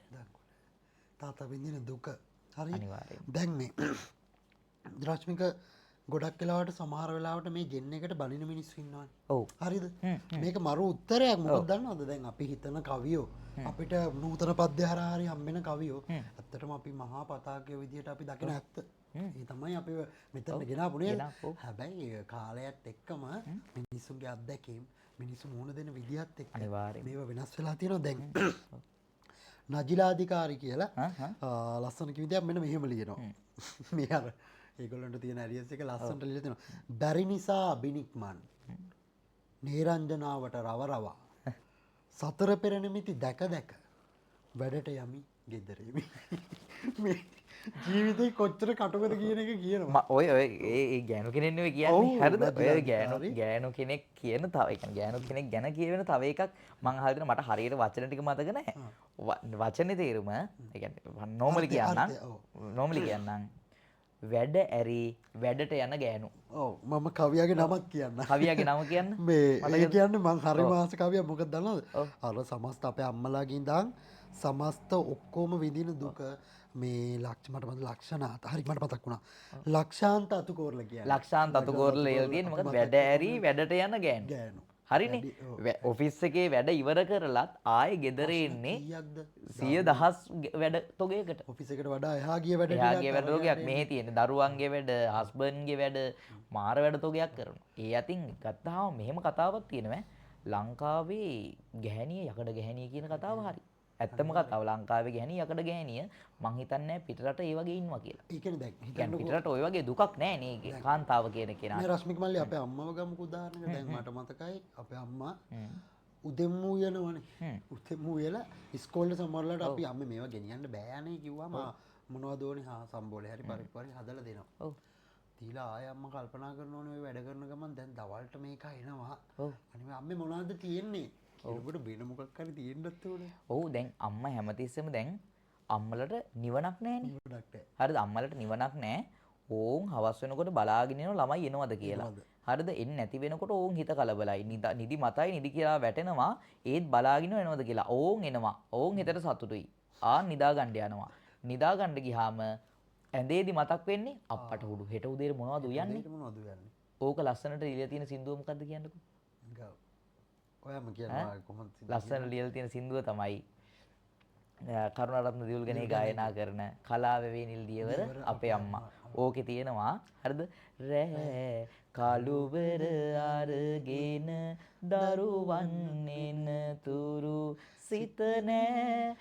තාත්තා විඳින දුක හරි. අනිවාර්යයෙන්. දැන් මේ රශ්මික ගොඩක් වෙලාවට සමහර වෙලාවට මේ ජෙන් එකට බනින මිනිස්සු ඉන්නවනේ. ඔව්. හරිද? මේක මරු උත්තරයක්. මොකද දන්නවද? දැන් අපි හිතන කවියෝ අපිට නූතන පද්‍ය හරහා හරි හම්බෙන කවියෝ ඇත්තටම අපි මහා පතාකයෝ විදියට අපි දකින ඇත්ත. ඒ තමයි අපි මෙතනට ගෙනාපු නේද? හැබැයි කාලයත් එක්කම මිනිස්සුන්ගේ අත්දැකීම්, මිනිස්සු මුහුණ දෙන විදියත් එක්ක මේවා වෙනස් වෙලා තියෙනවා. දැන් නජිලාධිකාරි කියලා ලස්සන කිවිදයක් මෙන්න මෙහෙම ලියනවා. මේ අර ඒගොල්ලන්ට තියෙන ඇරියස් එක ලස්සනට ලියලා තියෙනවා. බැරි නිසා අබිනික්මන් නේරංජනාවට රව රවා සතර පෙර නිමිති දැක දැක වැඩට යමි ගෙදර එමි. මේ ජීවිතේ කොච්චර කටුකද කියන එක කියනවා. ඔය ඔය ඒ ගෑනු කෙනෙක් නෙවෙයි කියන්නේ. හරිද? ඔය ගෑනු කෙනෙක් කියන තව ඒ කියන්නේ ගෑනු කෙනෙක් ගැන කියවෙන තව එකක් මං අහලා තියෙනවා. මට හරියට වචන ටික මතක නැහැ. වචනේ තේරුම ඒ කියන්නේ නෝමලි කියන්නම් වැඩ ඇරි වැඩට යන ගෑනු. ඔව් මම කවියාගේ නමක් කියන්න. කවියාගේ නම කියන්න. මේ ඒ කියන්නේ මං හරි මාස කවියා. මොකද දන්නවද? අර සමස්ත අපේ අම්මලාගෙන් ඉඳන් සමස්ත ඔක්කොම විඳින දුක මේ මට මතක ලක්ෂණාත හරි මට මතක් වුණා. ලක්ෂාන්ත අතුකෝරල කියන්නේ. ලක්ෂාන්ත අතුකෝරල ලියලා තියෙන්නේ මොකද වැඩ ඇරි වැඩට යන ගෑනු. හරිනේ. ඔෆිස් එකේ වැඩ ඉවර කරලත් ආයේ ගෙදර එන්නේ 100,000 වැඩ තොගයකට. ඔෆිස් එකට වඩා එහා ගිය වැඩ ටිකක්. එහා ගිය වැඩ තොගයක් මෙහෙ තියෙන. දරුවන්ගේ වැඩ, හස්බන්ඩ්ගේ වැඩ, මාර වැඩ තොගයක් කරනවා. ඒ අතින් ගත්තාම මෙහෙම කතාවක් තියෙනවා. ලංකාවේ ගැහණිය යකඩ ගැහණිය කියන කතාව හරි. ඇත්තම කතාව ලංකාවේ ගැහණිය යකඩ ගැහණිය මං හිතන්නේ පිටරට ඒ වගේ ඉන්නවා කියලා. ඒ කියන්නේ දැන් හිතන්නකෝ පිටරට ඔය වගේ දුකක් නෑ නේ කාන්තාව කියන කෙනා. මේ රශ්මික මල්ලි අපේ අම්මව ගමුකෝ උදාහරණයකට. දැන් මට මතකයි අපේ අම්මා උදෙන්ම උයනවනේ. උදෙන්ම උයලා ඉස්කෝලේ සමහරලාට අපි අම්මේ මේවා ගෙනියන්න බෑ අනේ කිව්වම මොනවද ඕනේ හා සම්බෝලේ හරි පරිප්පු හරි හදලා දෙනවා. ඔව්. දීලා ආයෙ අම්මා කල්පනා කරන ඕනේ ඔය වැඩ කරන ගමන් දැන් දවල්ට මේක එනවා. ඔව්. අනේ අම්මේ මොනවද තියෙන්නේ? ඔබට වෙන මොකක් හරි තියෙන්නත් ඕනේ. ඔව් දැන් අම්මා හැමතිස්සෙම දැන් අම්මලට නිවනක් නෑනේ. නිවනක් නෑ. හරිද? අම්මලට නිවනක් නෑ. ඕන් හවස් වෙනකොට බලාගෙන ඉනවා ළමයි එනවද කියලා. හරිද? එන්නේ නැති වෙනකොට ඕන් හිත කලබලයි. නිදි මතයි නිදි කියලා වැටෙනවා. ඒත් බලාගෙන එනවද කියලා. ඕන් එනවා. ඕන් හිතට සතුටුයි. ආ නිදා ගන්න යනවා. නිදා ගන්න ගියාම ඇඳේදි මතක් වෙන්නේ අප්පට හුඩු හෙට උදේට මොනවද උයන්නේ? මොනවද උයන්නේ? ඕක ලස්සනට ලියලා තියෙන සින්දුව මොකද්ද කියන්නකෝ? ඔයාම කියනවා කොහොමද ලස්සන ලියලා තියෙන සින්දුව තමයි කරුණාරත්න දියුල්ගනේ ගායනා කරන කලාවේ නිල් දියවර අපේ අම්මා. ඕකේ තියෙනවා හරිද? රෑ කළුවර අරගෙන දරුවන් එන තුරු සිත නෑ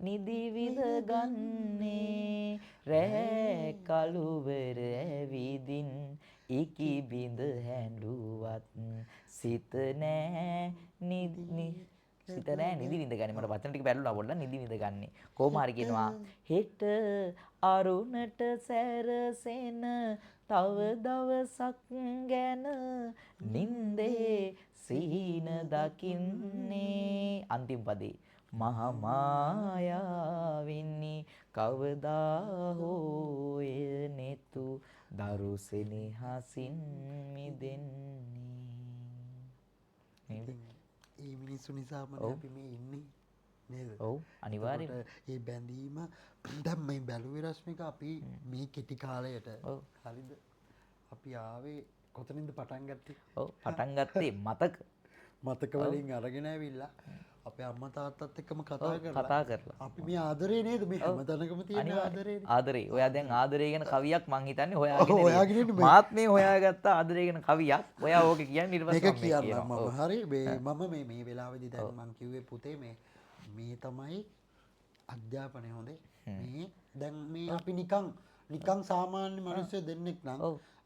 නිදි විඳ ගන්නේ රෑ කළුවර ඇවිදින් ඉකි බිඳ හැඬුවත් සිත නෑ නිදි සිත නෑ නිදි විඳ ගන්නේ. මට වචන ටික පැටලුණා පොඩ්ඩක්. නිදි විඳ ගන්නේ. කොහොම හරි කියනවා හෙට අරුණට සැරසෙන තව දවසක් ගැන නින්දේ සීන දකින්නේ. අන්තිම පදේ මහමායාවිනි කවදා හෝ එය නෙතු දරු සෙනෙහසින් මිදෙන්නේ. නේද? ඒ මිනිස්සු නිසාම අපි මේ ඉන්නේ නේද? ඔව් අනිවාර්යයෙන්ම. ඒ බැඳීම දැන් මේ බැලුවේ රශ්මික අපි මේ කෙටි කාලයට හරිද? අපි ආවේ කොතනින්ද පටන් ගත්තේ? ඔව් පටන් ගත්තේ මතක මතක වලින් අරගෙන ඇවිල්ලා අපේ අම්මා තාත්තත් එක්කම කතා කරලා අපි මේ ආදරේ නේද? මේ හැම තැනකම තියෙන ආදරේ. ආදරේ. ඔයා දැන් ආදරේ ගැන කවියක් මං හිතන්නේ හොයාගෙන ඉන්නේ. මාත් මේ හොයාගත්ත ආදරේ ගැන කවියක්. ඔයා ඕක කියන්නේ ඊට පස්සේ මේක කියන්නම් මම. හරි මේ මම මේ මේ වෙලාවේදී දැන් මං කිව්වේ පුතේ මේ මේ තමයි අධ්‍යාපනය හොඳේ. මේ දැන් මේ අපි නිකන් නිකන් සාමාන්‍ය මිනිස්සු දෙන්නෙක් නම්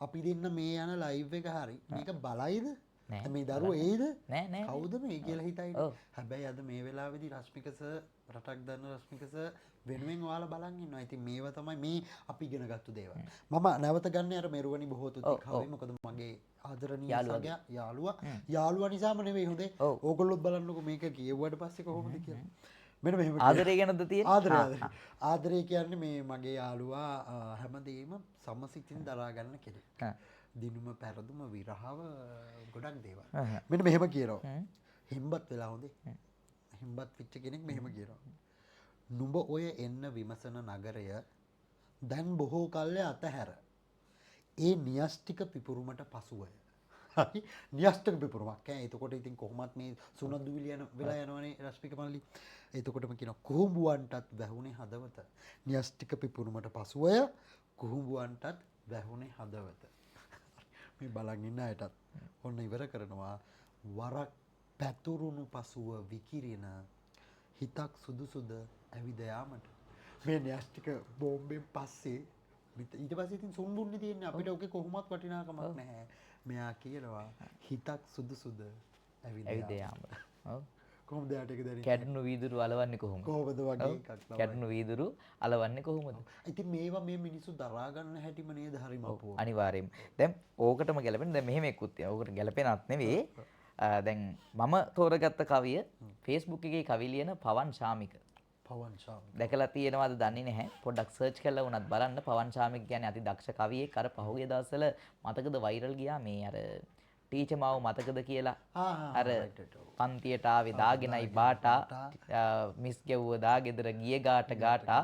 අපි දෙන්න මේ යන ලයිව් එක හරි මේක බලයිද? මේ දරුවෝ එයිද? නෑ නෑ. කවුද මේ කියලා හිතයිද? හැබැයි අද මේ වෙලාවේදී රශ්මික සර් රටක් දන්න රශ්මික සර් වෙනුවෙන් ඔයාලා බලන් ඉන්නවා. ඉතින් මේවා තමයි මේ අපි ඉගෙන ගත්තු දේවල්. මම නැවත ගන්න අර මෙරුවනි බොහෝ තුති කවි. මොකද මගේ ආදරණීය සගයා යාළුවා යාළුවා නිසාම නෙවෙයි හොඳේ. ඕගොල්ලොත් බලන්නකෝ මේක කියුවාට පස්සේ කොහොමද කියලා. මෙන්න මෙහෙම ආදරේ ගැනද තියෙන්නේ? ආදරේ ආදරේ. ආදරේ කියන්නේ මේ මගේ යාළුවා හැමදේම සමසිතින් දරා ගන්න කෙනෙක්. දිනුම පැරදුම විරහව ගොඩක් දේවල්. මෙන්න මෙහෙම කියනවා. හෙම්බත් වෙලා හොඳේ. හෙම්බත් වෙච්ච කෙනෙක් මෙහෙම කියනවා. නුඹ ඔය එන්න විමසන නගරය දැන් බොහෝ කල්ය අතහැර. ඒ න්‍යෂ්ටික පිපුරුමට පසුවය. හරි න්‍යෂ්ටික පිපුරුමක් ඈ. එතකොට ඉතින් කොහොමත් මේ සුනඳුවිලි යන වෙලා යනවනේ රශ්මික මල්ලි. එතකොටම කියනවා කුහුඹුවන්ටත් වැහුනේ හදවත. න්‍යෂ්ටික පිපුරුමට පසුවය කුහුඹුවන්ටත් වැහුනේ හදවත. මේ බලන් ඉන්න අයටත් ඔන්න ඉවර කරනවා. වරක් පැතුරුණු පසුව විකිරින හිතක් සුදුසුද ඇවිද යාමට. මේ න්‍යෂ්ටික බෝම්බෙන් පස්සේ ඊට පස්සේ ඉතින් සුන්බුන්නේ තියෙන්නේ අපිට ඔකේ කොහොමත් වටිනාකමක් නැහැ. මෙයා කියනවා හිතක් සුදුසුද ඇවිද යාමට. ඔව්. කොහොමද යාට ඒක දැනෙන්නේ? කැඩුණු වීදුරු අලවන්නේ කොහොමද? කොහොමද වගේ එකක් තමයි. කැඩුණු වීදුරු අලවන්නේ කොහොමද? ඉතින් මේවා මේ මිනිස්සු දරා ගන්න හැටිම නේද හරිම අපූර්ව. අනිවාර්යයෙන්ම. දැන් ඕකටම ගැලපෙන දැන් මෙහෙම එකකුත් තියෙනවා. ඕකට ගැලපෙනත් නෙවෙයි. දැන් මම තෝරගත්ත කවිය Facebook එකේ කවි ලියන පවන් ශාමික. පවන් ශාමික. දැකලා තියෙනවද දන්නේ නැහැ. පොඩ්ඩක් සර්ච් කරලා වුණත් බලන්න. පවන් ශාමික කියන්නේ අති දක්ෂ කවියෙක්. අර පහුගිය දවස්වල මතකද වෛරල් ගියා මේ අර ටීචර් මාව මතකද කියලා. අර පන්තියට ආවේ දාගෙනයි බාටා මිස් ගැව්ව දාගෙදර ගිය ගාට ගාටා.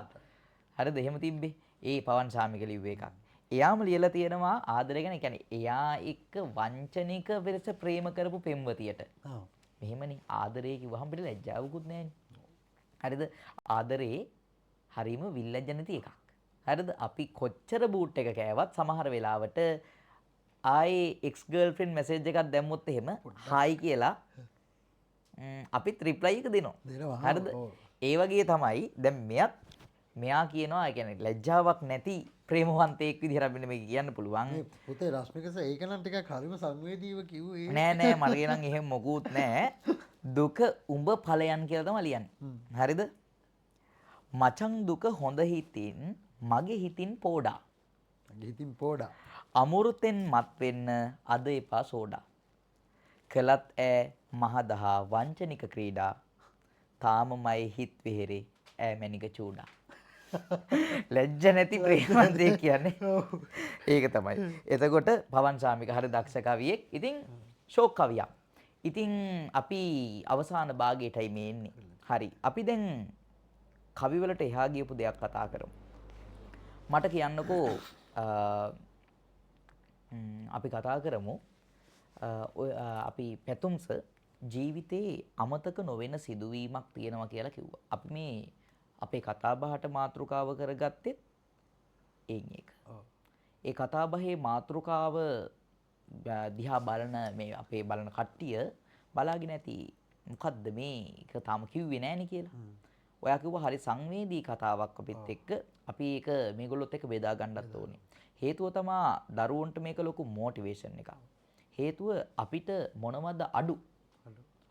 හරිද? එහෙම තිබ්බේ. ඒ පවන් ශාමික ලිව්ව එකක්. එයාම ලියලා තියෙනවා ආදරය ගැන. ඒ කියන්නේ එයා එක්ක වංචනික වෙලස ප්‍රේම කරපු පෙම්වතියට. මෙහෙමනේ ආදරේ කිව්වහම අපිට ලැජ්ජාවකුත් නෑනේ. හරිද? ආදරේ හරීම විල්ලැජ්ජ නැති එකක්. හරිද? අපි කොච්චර බූට් එක කෑවත් සමහර වෙලාවට ආයේ එක්ස් ගර්ල්ෆ්‍රෙන්ඩ් මැසේජ් එකක් දැම්මොත් එහෙම හායි කියලා අපිත් රිප්ලයි එක දෙනවා. හරිද? ඒ වගේ තමයි දැන් මෙයත් මෙයා කියනවා ඒ කියන්නේ ලැජ්ජාවක් නැති ප්‍රේමවන්තයෙක් විදිහට අපිට මේක කියන්න පුළුවන්. මේ පුතේ රශ්මික සර් ඒක නම් ටිකක් හරිම සංවේදීව කිව්වේ. නෑ නෑ මගේ නම් එහෙම මොකුත් නෑ. දුක උඹ ඵලයන් කියලා තමයි ලියන්නේ. හරිද? මචං දුක හොඳ හිතින් මගේ හිතින් පෝඩා. මගේ හිතින් පෝඩා. අමෘතෙන් මත් වෙන්න අද එපා සෝඩා. කළත් ඈ මහදහා වංචනික ක්‍රීඩා. තාමමයි හිත විහෙරේ ඈ මැනික චූඩා. ලැජ්ජ නැති ප්‍රේමන්තයෙක් කියන්නේ ඒක තමයි. එතකොට පවන් ශාමික හරි දක්ෂ කවියෙක්. ඉතින් ෂෝක් කවියක්. ඉතින් අපි අවසාන භාගයටයි මේ එන්නේ. හරි. අපි දැන් කවි වලට එහා ගියපු දෙයක් කතා කරමු. මට කියන්නකෝ අපි කතා කරමු ඔය අපි පැතුම්ස ජීවිතේ අමතක නොවන සිදුවීමක් තියෙනවා කියලා කිව්වා. අපි මේ අපේ කතා බහට මාතෘකාව කරගත්තෙත් ඒන් එක. ඒ කතාබහේ මාතෘකාව දිහා බලන මේ අපේ බලන කට්ටිය බලාගෙන ඇති මොකද්ද මේ ඒක තාම කිව්වේ නෑනේ කියලා. ඔයා කිව්වා හරි සංවේදී කතාවක් අපිත් එක්ක අපි ඒක මේගොල්ලොත් එක්ක බෙදා ගන්නත් ඕනේ. හේතුව තමා දරුවන්ට මේක ලොකු මොටිවේෂන් එකක්. හේතුව අපිට මොනවද අඩු?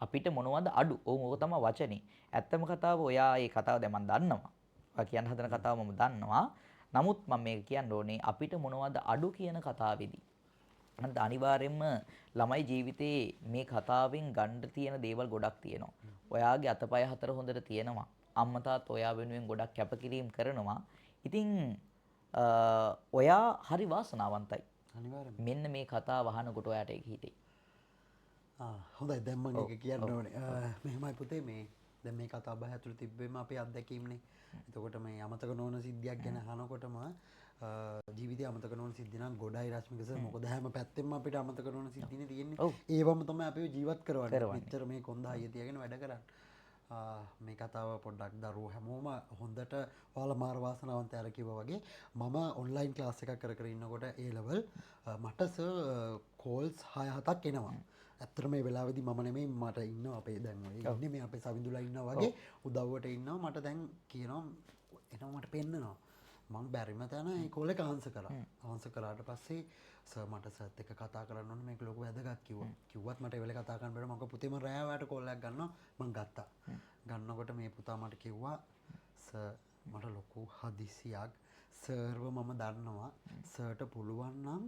අපිට මොනවද අඩු? ඔව් ඕක තමයි වචනේ. ඇත්තම කතාව ඔයා ඒ කතාව දැන් මම දන්නවා. ඔයා කියන්න හදන කතාව මම දන්නවා. නමුත් මම මේක කියන්න ඕනේ අපිට මොනවද අඩු කියන කතාවේදී. නැත්නම් අනිවාර්යයෙන්ම ළමයි ජීවිතේ මේ කතාවෙන් ගන්න තියෙන දේවල් ගොඩක් තියෙනවා. ඔයාගේ අතපය හතර හොඳට තියෙනවා. අම්මා තාත්තා ඔයා වෙනුවෙන් ගොඩක් කැපකිරීම කරනවා. ඉතින් ඔයා හරි වාසනාවන්තයි. අනිවාර්යයෙන්ම. මෙන්න මේ කතාව අහනකොට ඔයාට ඒක හිතෙයි. හොඳයි දැන් මම ඒක කියන්න ඕනේ. මෙහෙමයි පුතේ මේ දැන් මේ කතා බහ ඇතුළේ තිබ්බෙම අපේ අත්දැකීම්නේ. එතකොට මේ අමතක නොවන සිද්ධියක් ගැන අහනකොටම ජීවිතේ අමතක නොවන සිද්ධි නම් ගොඩයි රශ්මික සර්. මොකද හැම පැත්තෙම අපිට අමතක නොවන සිද්ධිනේ තියෙන්නේ. ඒවම තමයි අපිව ජීවත් කරවන්නේ. මෙච්චර මේ කොන්ද හයිය තියාගෙන වැඩ කරන්නේ. මේ කතාව පොඩ්ඩක් දරුවෝ හැමෝම හොඳට ඔයාලා මාර වාසනාවන්තයි අර කිව්වා වගේ. මම ඔන්ලයින් ක්ලාස් එකක් කර කර ඉන්නකොට ඒ ලෙවල් මට සර් කෝල්ස් 6-7ක් එනවා. ඇත්තටම මේ වෙලාවේදී මම නෙමෙයි මට ඉන්නවා අපේ දැන් ඔය ඉන්නේ මේ අපේ සවිඳුලා ඉන්නවා වගේ උදව්වට ඉන්නවා. මට දැන් කියනවා එනවා මට පෙන්නනවා. මං බැරිම තැන ඒ කෝල් එක ආන්සර් කරා. ආන්සර් කරාට පස්සේ සර් මට සර්ත් එක්ක කතා කරන්න ඕනේ මේක ලොකු වැදගත් කිව්වා. කිව්වත් මට ඒ වෙලේ කතා කරන්න බැහැ. මං කිව්වා පුතේ මං රෑ ඔයාට කෝල් එකක් ගන්නවා. මං ගත්තා. ගන්නකොට මේ පුතා මට කිව්වා සර් මට ලොකු හදිසියක් සර්ව මම දන්නවා. සර්ට පුළුවන් නම්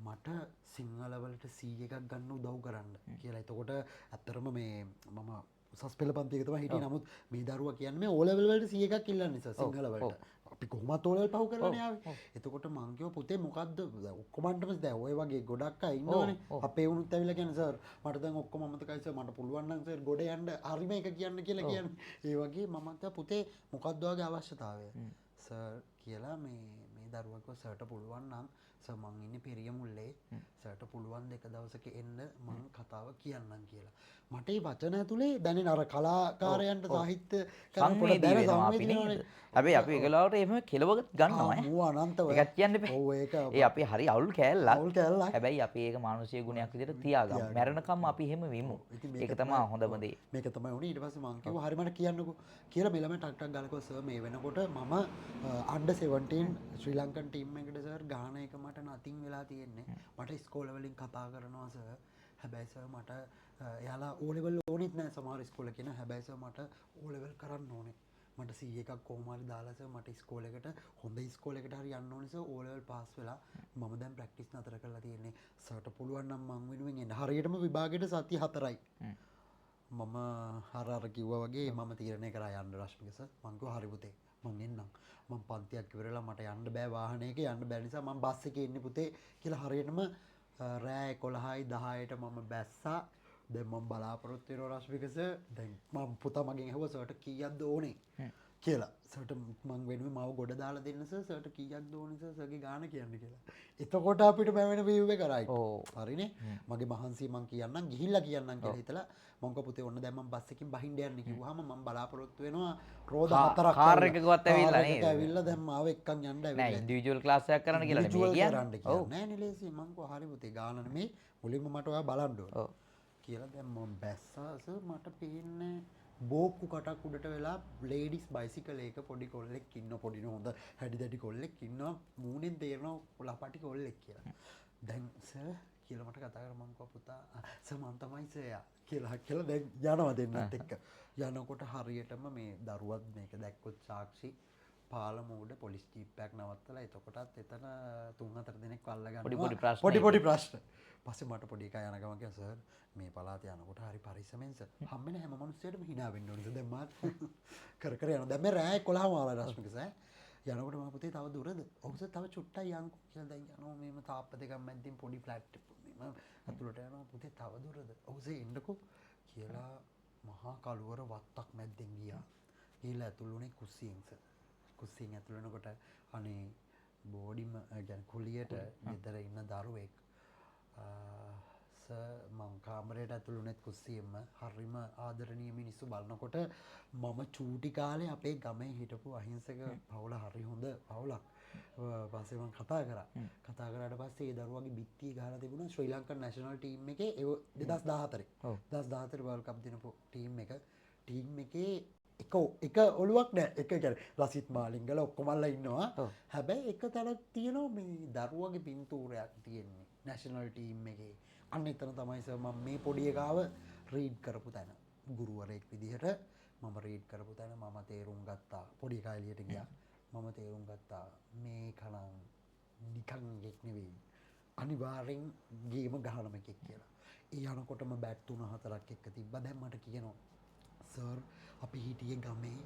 මට සිංහල වලට C එකක් ගන්න උදව් කරන්න කියලා. එතකොට ඇත්තටම මේ මම උසස් පෙළ පන්තියක තමයි හිටියේ. නමුත් මේ දරුවා කියන්නේ මේ O level වලට C එකක් ඉල්ලන්නේ සර් සිංහල වලට. අපි කොහොමත් O level පහු කරලානේ ආවේ. එතකොට මං කිව්වා පුතේ මොකද්ද ඔක්කොමන්ටම දැන් ඔය වගේ ගොඩක් අය ඉන්නවනේ. අපේ වුණුත් ඇවිල්ලා කියන්නේ සර් මට දැන් ඔක්කොම අමතකයි සර් මට පුළුවන් නම් සර් ගොඩ යන්න හරිම එක කියන්න කියලා කියන්නේ. ඒ වගේ මම කිව්වා පුතේ මොකද්ද ඔයාගේ අවශ්‍යතාවය සර් කියලා මේ මේ දරුවා කිව්වා සර්ට පුළුවන් නම් සර් මං ඉන්නේ පෙරියමුල්ලේ සර්ට පුළුවන් දෙක දවසක එන්න මං කතාව කියන්නම් කියලා. මට මේ වචන ඇතුලේ දැනෙන අර කලාකාරයන්ට සාහිත්‍ය සංවේදී වෙනවා අපි නේද? හැබැයි අපි ඒ වෙලාවට එහෙම කෙලව ගන්නවා ඈ. මූ අනන්තව. ඒකත් කියන්න එපා. ඔව් ඒක ඒ අපි හරි අවුල් කෑල්ලක්. අවුල් කෑල්ලක්. හැබැයි අපි ඒක මානුෂීය ගුණයක් විදිහට තියාගමු. මැරෙනකම් අපි එහෙම වෙමු. ඒක තමයි හොඳම දේ. මේක තමයි උනේ. ඊට පස්සේ මං කිව්වා හරි මට කියන්නකෝ කියලා මේ ළමයා ටක් ටක් ගාලා කිව්වා සර් මේ වෙනකොට මම අන්ඩර් 17 ශ්‍රී ලංකන් ටීම් එකට සර් ගහන එක මට නතින් වෙලා තියෙන්නේ. මට ඉස්කෝල වලින් කතා කරනවා සර්. හැබැයි සර් මට එයාලා O level ඕනෙත් නෑ සමහර ඉස්කෝල කියන. හැබැයි සර් මට O level කරන්න ඕනේ. මට C එකක් කොහොම හරි දාලා සර් මට ඉස්කෝලේකට හොඳ ඉස්කෝලේකට හරි යන්න ඕනේ සර් O level pass වෙලා. මම දැන් ප්‍රැක්ටිස් නතර කරලා තියෙන්නේ. සර්ට පුළුවන් නම් මං වෙනුවෙන් එන්න. හරියටම විභාගෙට සති 4යි. මම අර කිව්වා වගේ මම තීරණය කරා යන්න රශ්මික සර්. මං කිව්වා හරි පුතේ මං එන්නම්. මං පන්තියක් ඉවරලා මට යන්න බෑ වාහනයක යන්න බැරි නිසා මං බස් එකේ ඉන්නේ පුතේ කියලා හරියටම රෑ 11යි 10ට මම බැස්සා. දැන් මං බලාපොරොත්තු වෙනවා රශ්මික සර්. දැන් මං පුතා මගෙන් ඇහුවා සර්ට කීයක්ද ඕනේ කියලා. සර්ට මං වෙනුවෙන් මාව ගොඩ දාලා දෙන්න සර්. සර්ට කීයක්ද ඕනේ සර් සර්ගේ ගාන කියන්න කියලා. එතකොට අපිට බැවෙන වීව් එක රයිට්. හරිනේ. මගේ මහන්සිය මං කියන්නම් ගිහිල්ලා කියන්නම් කියලා හිතලා මං කිව්වා පුතේ ඔන්න දැන් මං බස් එකකින් බහින්න යන්නේ කිව්වහම මං බලාපොරොත්තු වෙනවා රෝද 4ක් කාර් එකකවත් ඇවිල්ලා නේද? ඇවිල්ලා දැන් මාව එක්කන් යන්න ඇවිල්ලා. නෑ ඉන්ඩිවිජුවල් ක්ලාස් එකක් කරන්න කියලා නෙමෙයි කියන්නේ. කරන්න කියලා. නෑ නේ ලේසි. මං කිව්වා හරි පුතේ ගාන නෙමෙයි මුලින්ම මට ඔයා බලන්න ඕනේ. කියලා දැන් මං බැස්සා සර් මට පේන්නේ බෝක්කු කටක් උඩට වෙලා ලේඩිස් බයිසිකල් එක පොඩි කොල්ලෙක් ඉන්න පොඩි හොඳ හැඩි දැඩි කොල්ලෙක් ඉන්නවා මූණෙන් තේරෙනවා ලපටි කොල්ලෙක් කියලා. දැන් සර් කියලා මට කතා කරා මං කිව්වා පුතා සර් මං තමයි සර් යා කියලා කියලා දැන් යනවා දෙන්නත් එක්ක. යනකොට හරියටම මේ දරුවත් මේක දැක්කොත් සාක්ෂි පාලම උඩ පොලිස් ජීප් එකක් නවත්තලා එතකොටත් එතන 3-4 දෙනෙක් අල්ල ගන්නවා පොඩි පොඩි ප්‍රශ්න. පස්සේ මට පොඩි එකා යන ගමන් කිව්වා සර් මේ පළාතේ යනකොට හරි පරිස්සමෙන් සර් හම්බෙන හැම මිනිස්සෙටම hina වෙන්න ඕනේ සර්. දැන් මාත් කර කර යනවා. දැන් මේ රෑ 11 මාරයි රශ්මික සර්. යනකොට මම පුතේ තව දුරද? ඔව් සර් තව චුට්ටයි යන්කෝ කියලා දැන් යනවා මේම තාප්ප දෙකක් මැද්දින් පොඩි ෆ්ලැට් මේම ඇතුළට යනවා. පුතේ තව දුරද? ඔව් සර් එන්නකෝ කියලා මහා කළුවර වත්තක් මැද්දෙන් ගියා. ගිහලා ඇතුළුනේ කුස්සියෙන් සර්. කුස්සියෙන් ඇතුළු වෙනකොට අනේ බෝඩිම කියන්නේ කුලියට ගෙදර ඉන්න දරුවෙක් සර් මං කාමරයට ඇතුළු වුණෙත් කුස්සියෙන්ම. හරිම ආදරණීය මිනිස්සු බලනකොට මම චූටි කාලේ අපේ ගමේ හිටපු අහිංසක පවුල හරි හොඳ පවුලක්. පස්සේ මං කතා කරා. කතා කරාට පස්සේ ඒ දරුවගේ බිත්තිය ගහලා තිබුණා ශ්‍රී ලංකන් නැෂනල් ටීම් එකේ ඒ 2014. 2014 වර්ල්ඩ් කප් දිනපු ටීම් එක. ටීම් එකේ එක ඔළුවක් නෑ. එක කියන්නේ ලසිත් මාලිංගල ඔක්කොමල්ලා ඉන්නවා. හැබැයි එක තැනක් තියෙනවා මේ දරුවගේ පින්තූරයක් තියෙන්නේ නැෂනල් ටීම් එකේ. අන්න එතන තමයි සර් මම මේ පොඩි එකාව රීඩ් කරපු තැන. ගුරුවරයෙක් විදිහට මම රීඩ් කරපු තැන මම තේරුම් ගත්තා. පොඩි එකා එළියට ගියා. මම තේරුම් ගත්තා මේක නම් නිකන් එකෙක් නෙවෙයි. අනිවාර්යෙන් ගේම ගහනම එකෙක් කියලා. ඒ යනකොටම බැට් 3-4ක් එක්ක තිබ්බා. දැන් මට කියනවා සර් අපි හිටියේ ගමේ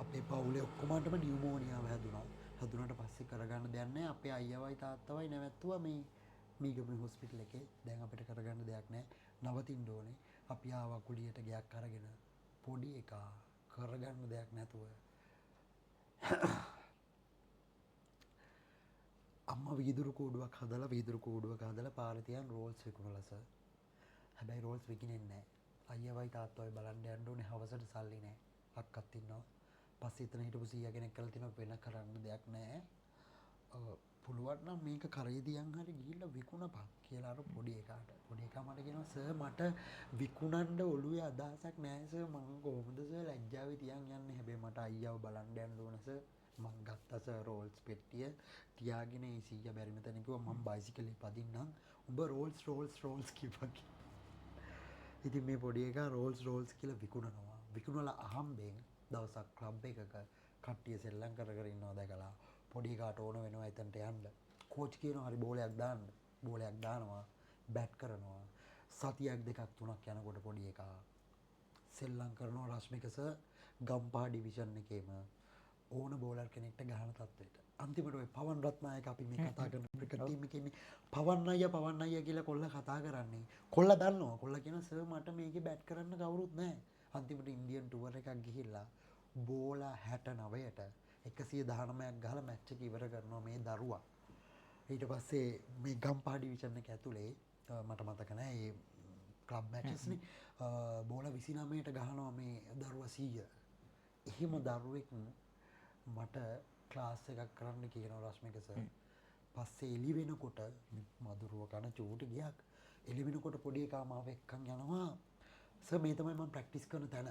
අපේ පවුලේ ඔක්කොමටම නියුමෝනියාව හැදුනා. හැදුනාට පස්සේ කරගන්න දෙයක් නැහැ. අපේ අයියාවයි තාත්තවයි නැවැත්තුවා මේ මීගමුවේ හොස්පිටල් එකේ. දැන් අපිට කරගන්න දෙයක් නැහැ. නවතින්න ඕනේ. අපි ආවා කුලියට ගයක් අරගෙන. පොඩි එකා කරගන්න දෙයක් නැතුව අම්මා වීදුරු කූඩුවක් හදලා වීදුරු කූඩුවක හදලා පාරේ තියන් රෝල්ස් විකුණලා සර්. හැබැයි රෝල්ස් විකිනෙන්නේ නැහැ. අයියාවයි තාත්තවයි බලන්න යන්න ඕනේ හවසට සල්ලි නැහැ. අක්කත් ඉන්නවා. පස්සේ එතන හිටපු සීයා කෙනෙක් කරලා තිනවා වෙන කරන්න දෙයක් නැහැ. පුළුවන් නම් මේක කරේ තියන් හරි ගිහිල්ලා විකුණපන් කියලා අර පොඩි එකාට. පොඩි එකා මට කියනවා සර් මට විකුණන්න ඔළුවේ අදහසක් නෑ සර්. මං කොහොමද සර් ලැජ්ජාවේ තියන් යන්නේ. හැබැයි මට අයියාව බලන්න යන්න ඕන සර්. මං ගත්තා සර් රෝල්ස් පෙට්ටිය තියාගෙන ඒ සීයා බැරිම තැන කිව්වා මං බයිසිකලේ පදින්නම්. උඹ රෝල්ස් රෝල්ස් රෝල්ස් කිව්වා කියලා. ඉතින් මේ පොඩි එකා රෝල්ස් රෝල්ස් කියලා විකුණනවා. විකුණලා අහම්බෙන් දවසක් ක්ලබ් එකක කට්ටිය සෙල්ලම් කර කර ඉන්නවා දැකලා පොඩි එකාට ඕන වෙනවා එතනට යන්න. කෝච් කියනවා හරි බෝලයක් දාන්න. බෝලයක් දානවා. බැට් කරනවා. සතියක් දෙකක් තුනක් යනකොට පොඩි එකා සෙල්ලම් කරනවා රශ්මික සර් ගම්පහ ඩිවිෂන් එකේම ඕන බෝලර් කෙනෙක්ට ගහන තත්ත්වයට. අන්තිමට ඔය පවන් රත්නායක අපි මේ කතා කරන ක්‍රිකට් ටීම් එකේ ඉන්නේ පවන් අයියා පවන් අයියා කියලා කොල්ලා කතා කරන්නේ. කොල්ලා දන්නවා. කොල්ලා කියනවා සර් මට මේකේ බැට් කරන්න කවුරුත් නැහැ. අන්තිමට ඉන්දියන් ටුවර් එකක් ගිහිල්ලා බෝලා 69ට 119ක් ගහලා මැච් එක ඉවර කරනවා මේ දරුවා. ඊට පස්සේ මේ ගම්පහ ඩිවිෂන් එක ඇතුලේ මට මතක නෑ ඒ ක්ලබ් මැචස් නේ බෝලා 29ට ගහනවා මේ දරුවා 100. එහෙම දරුවෙක් මට ක්ලාස් එකක් කරන්න කියනවා රශ්මික සර්. පස්සේ එළි වෙනකොට මදුරුව කන චූටි ගියක්. එළි වෙනකොට පොඩි එකා මාව එක්කන් යනවා. සර් මේ තමයි මම ප්‍රැක්ටිස් කරන තැන.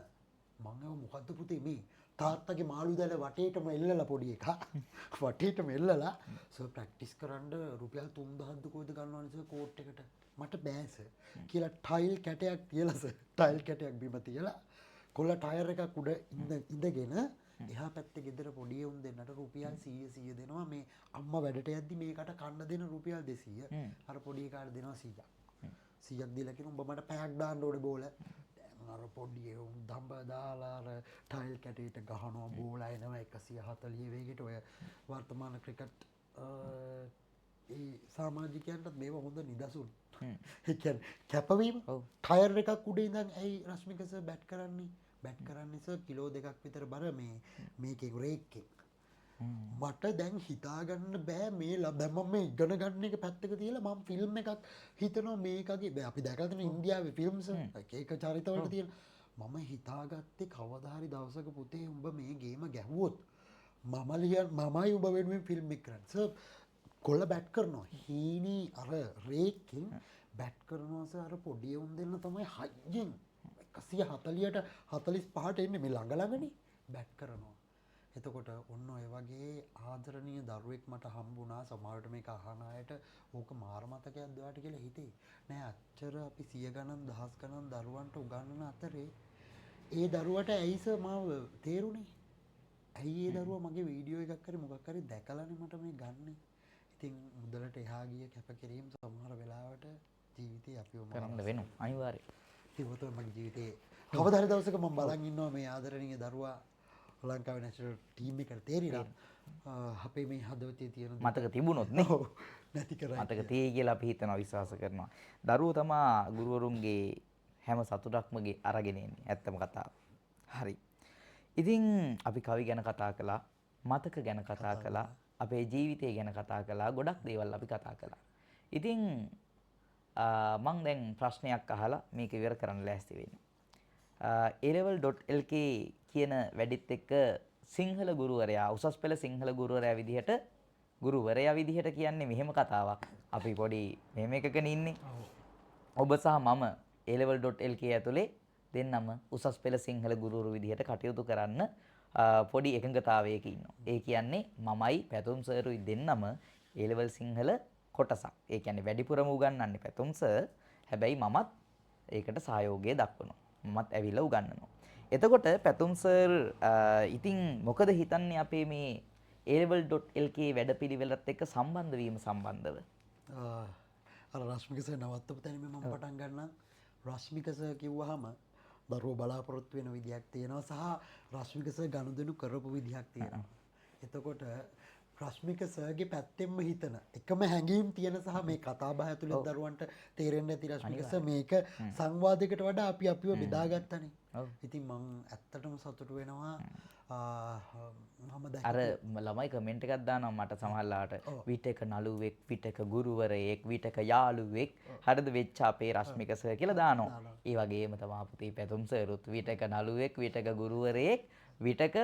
මං ඇහුවා මොකද්ද පුතේ මේ තාත්තගේ මාළු දැල වටේටම එල්ලලා පොඩි එකා වටේටම එල්ලලා සර් ප්‍රැක්ටිස් කරන්න රුපියල් 3000ක් කොහෙද ගන්නවනේ සර් කෝට් එකට. මට බෑ සර් කියලා ටයිල් කැටයක් තියලා සර් ටයිල් කැටයක් බිම තියලා කොල්ල ටයර් එකක් උඩ ඉඳගෙන එහා පැත්තේ ගෙදර පොඩි උන් දෙන්නට රුපියල් 100 100 දෙනවා. මේ අම්මා වැඩට යද්දි මේකට කන්න දෙන රුපියල් 200. අර පොඩි එකාට දෙනවා 100ක්. 100ක් දීලා කියනවා උඹ මට පැයක් දාන්න ඕනේ බෝල. දැන් අර පොඩි උන් දඹ දාලා අර ටයිල් කැටේට ගහනවා බෝල එනවා 140 වේගයට. ඔය වර්තමාන ක්‍රිකට් ඒ සමාජිකයන්ටත් මේවා හොඳ නිදසුන්. ඒ කියන්නේ කැපවීම. ටයර් එකක් උඩ ඉඳන් ඇයි රශ්මික සර් බැට් කරන්නේ? බැට් කරන්නේ සර් කිලෝ 2ක් විතර බර මේ මේකේ රේක් එක. මට දැන් හිතාගන්න බෑ මේ දැන් මම මේ ඉගෙන ගන්න එක පැත්තක තියලා මම ෆිල්ම් එකක් හිතනවා මේකගේ. දැන් අපි දැකලා තියෙන ඉන්දියාවේ ෆිල්ම්ස් එක එක චරිතවලට තියෙන. මම හිතාගත්තේ කවදා හරි දවසක පුතේ උඹ මේ ගේම ගැහුවොත් මමයි උඹ වෙනුවෙන් ෆිල්ම් එක කරන්නේ. සර් කොල්ල බැට් කරනවා. හීනි අර රේක්කෙන් බැට් කරනවා සර්. අර පොඩි උන් දෙන්න තමයි හයියෙන් 140ට 45ට එන්නේ මේ ළඟ ළඟනේ බැට් කරනවා. එතකොට ඔන්න ඔය වගේ ආදරණීය දරුවෙක් මට හම්බුණා. සමහරවිට මේක අහන අයට ඕක මාර මතකයක්ද ඔයාට කියලා හිතේ. නෑ, අච්චර අපි සිය ගණන් දහස් ගණන් දරුවන්ට උගන්වන අතරේ ඒ දරුවට ඇයි සර් මාව තේරුනේ? ඇයි ඒ දරුවා මගේ වීඩියෝ එකක් හරි මොකක් හරි දැකලානේ මට මේ ගන්නෙ. ඉතින් මුදලට එහා ගිය කැපකිරීම සමහර වෙලාවට ජීවිතේ අපිව කරන්න වෙනවා අනිවාර්යයෙන්. ඉතින් ඔය තමයි මගේ ජීවිතේ කවදා හරි දවසක මම බලන් ඉන්නවා මේ ආදරණීය දරුවා ලංකාවේ නැෂනල් ටීම් එකට තේරිලා අපේ මේ හදවතේ තියෙන මතක තිබුණොත් නේ. ඔව්, නැති කරයි මතක කියලා. තියෙයි කියලා අපි හිතනවා, විශ්වාස කරනවා. දරුවෝ තමා ගුරුවරුන්ගේ හැම සතුටක්ම අරගෙන එන්නේ. ඇත්තම කතාව. හරි. ඉතින් අපි කවි ගැන කතා කළා, මතක ගැන කතා කතා කළා, කළා. අපේ ජීවිතය ගැන කතා කළා, ගොඩක් දේවල් අපි කතා කළා. ඉතින් මං දැන් ප්‍රශ්නයක් අහලා මේක ඉවර කරන්න ලෑස්ති වෙන්නේ. alevel.lk කියන වැඩිත් එක්ක සිංහල ගුරුවරයා, උසස් පෙළ සිංහල ගුරුවරයා විදිහට ගුරුවරයා විදිහට කියන්නේ මෙහෙම කතාවක්. අපි පොඩි මෙහෙම එකකනේ ඉන්නේ. ඔබ සහ මම alevel.lk ඇතුලේ දෙන්නම උසස් පෙළ සිංහල ගුරුවරු විදිහට කටයුතු කරන්න පොඩි එකඟතාවයක ඉන්නවා. ඒ කියන්නේ මමයි පැතුම් සර්ුයි දෙන්නම A level Sinhala කොටසක්. ඒ කියන්නේ වැඩිපුරම උගන්වන්නේ පැතුම් සර්. හැබැයි මමත් ඒකට සහයෝගය දක්වනවා. මමත් ඇවිල්ලා උගන්වනවා. එතකොට පැතුම් සර් ඉතින් මොකද හිතන්නේ අපේ මේ alevel.lk වැඩපිළිවෙලත් එක්ක සම්බන්ධ වීම සම්බන්ධව? අර රශ්මික සර් නවත්තපු තැනින් මම පටන් ගන්නම්. රශ්මික සර් කිව්වහම දරුවෝ බලාපොරොත්තු වෙන විදිහක් තියෙනවා සහ රශ්මික සර් ගනුදෙනු කරපු විදිහක් තියෙනවා. එතකොට රශ්මික සර්ගේ පැත්තෙන්ම හිතන එකම හැඟීම් තියෙන සහ මේ කතා බහ ඇතුළේ දරුවන්ට තේරෙන්නේ නැති රශ්මික සර් මේක සංවාදයකට වඩා අපි අපිව බෙදාගත්තනේ. ඉතින් මං ඇත්තටම සතුටු වෙනවා. මම අර ළමයි කමෙන්ට් එකක් දානවා මට සමහරලාට විටක නළුවෙක්, විටක ගුරුවරයෙක්, විටක යාළුවෙක් හරිද වෙච්ච අපේ රශ්මික සර් කියලා දානවා. ඒ වගේම තමයි පුතේ පැතුම් සර්ුත් විටක නළුවෙක්, විටක ගුරුවරයෙක්, විටක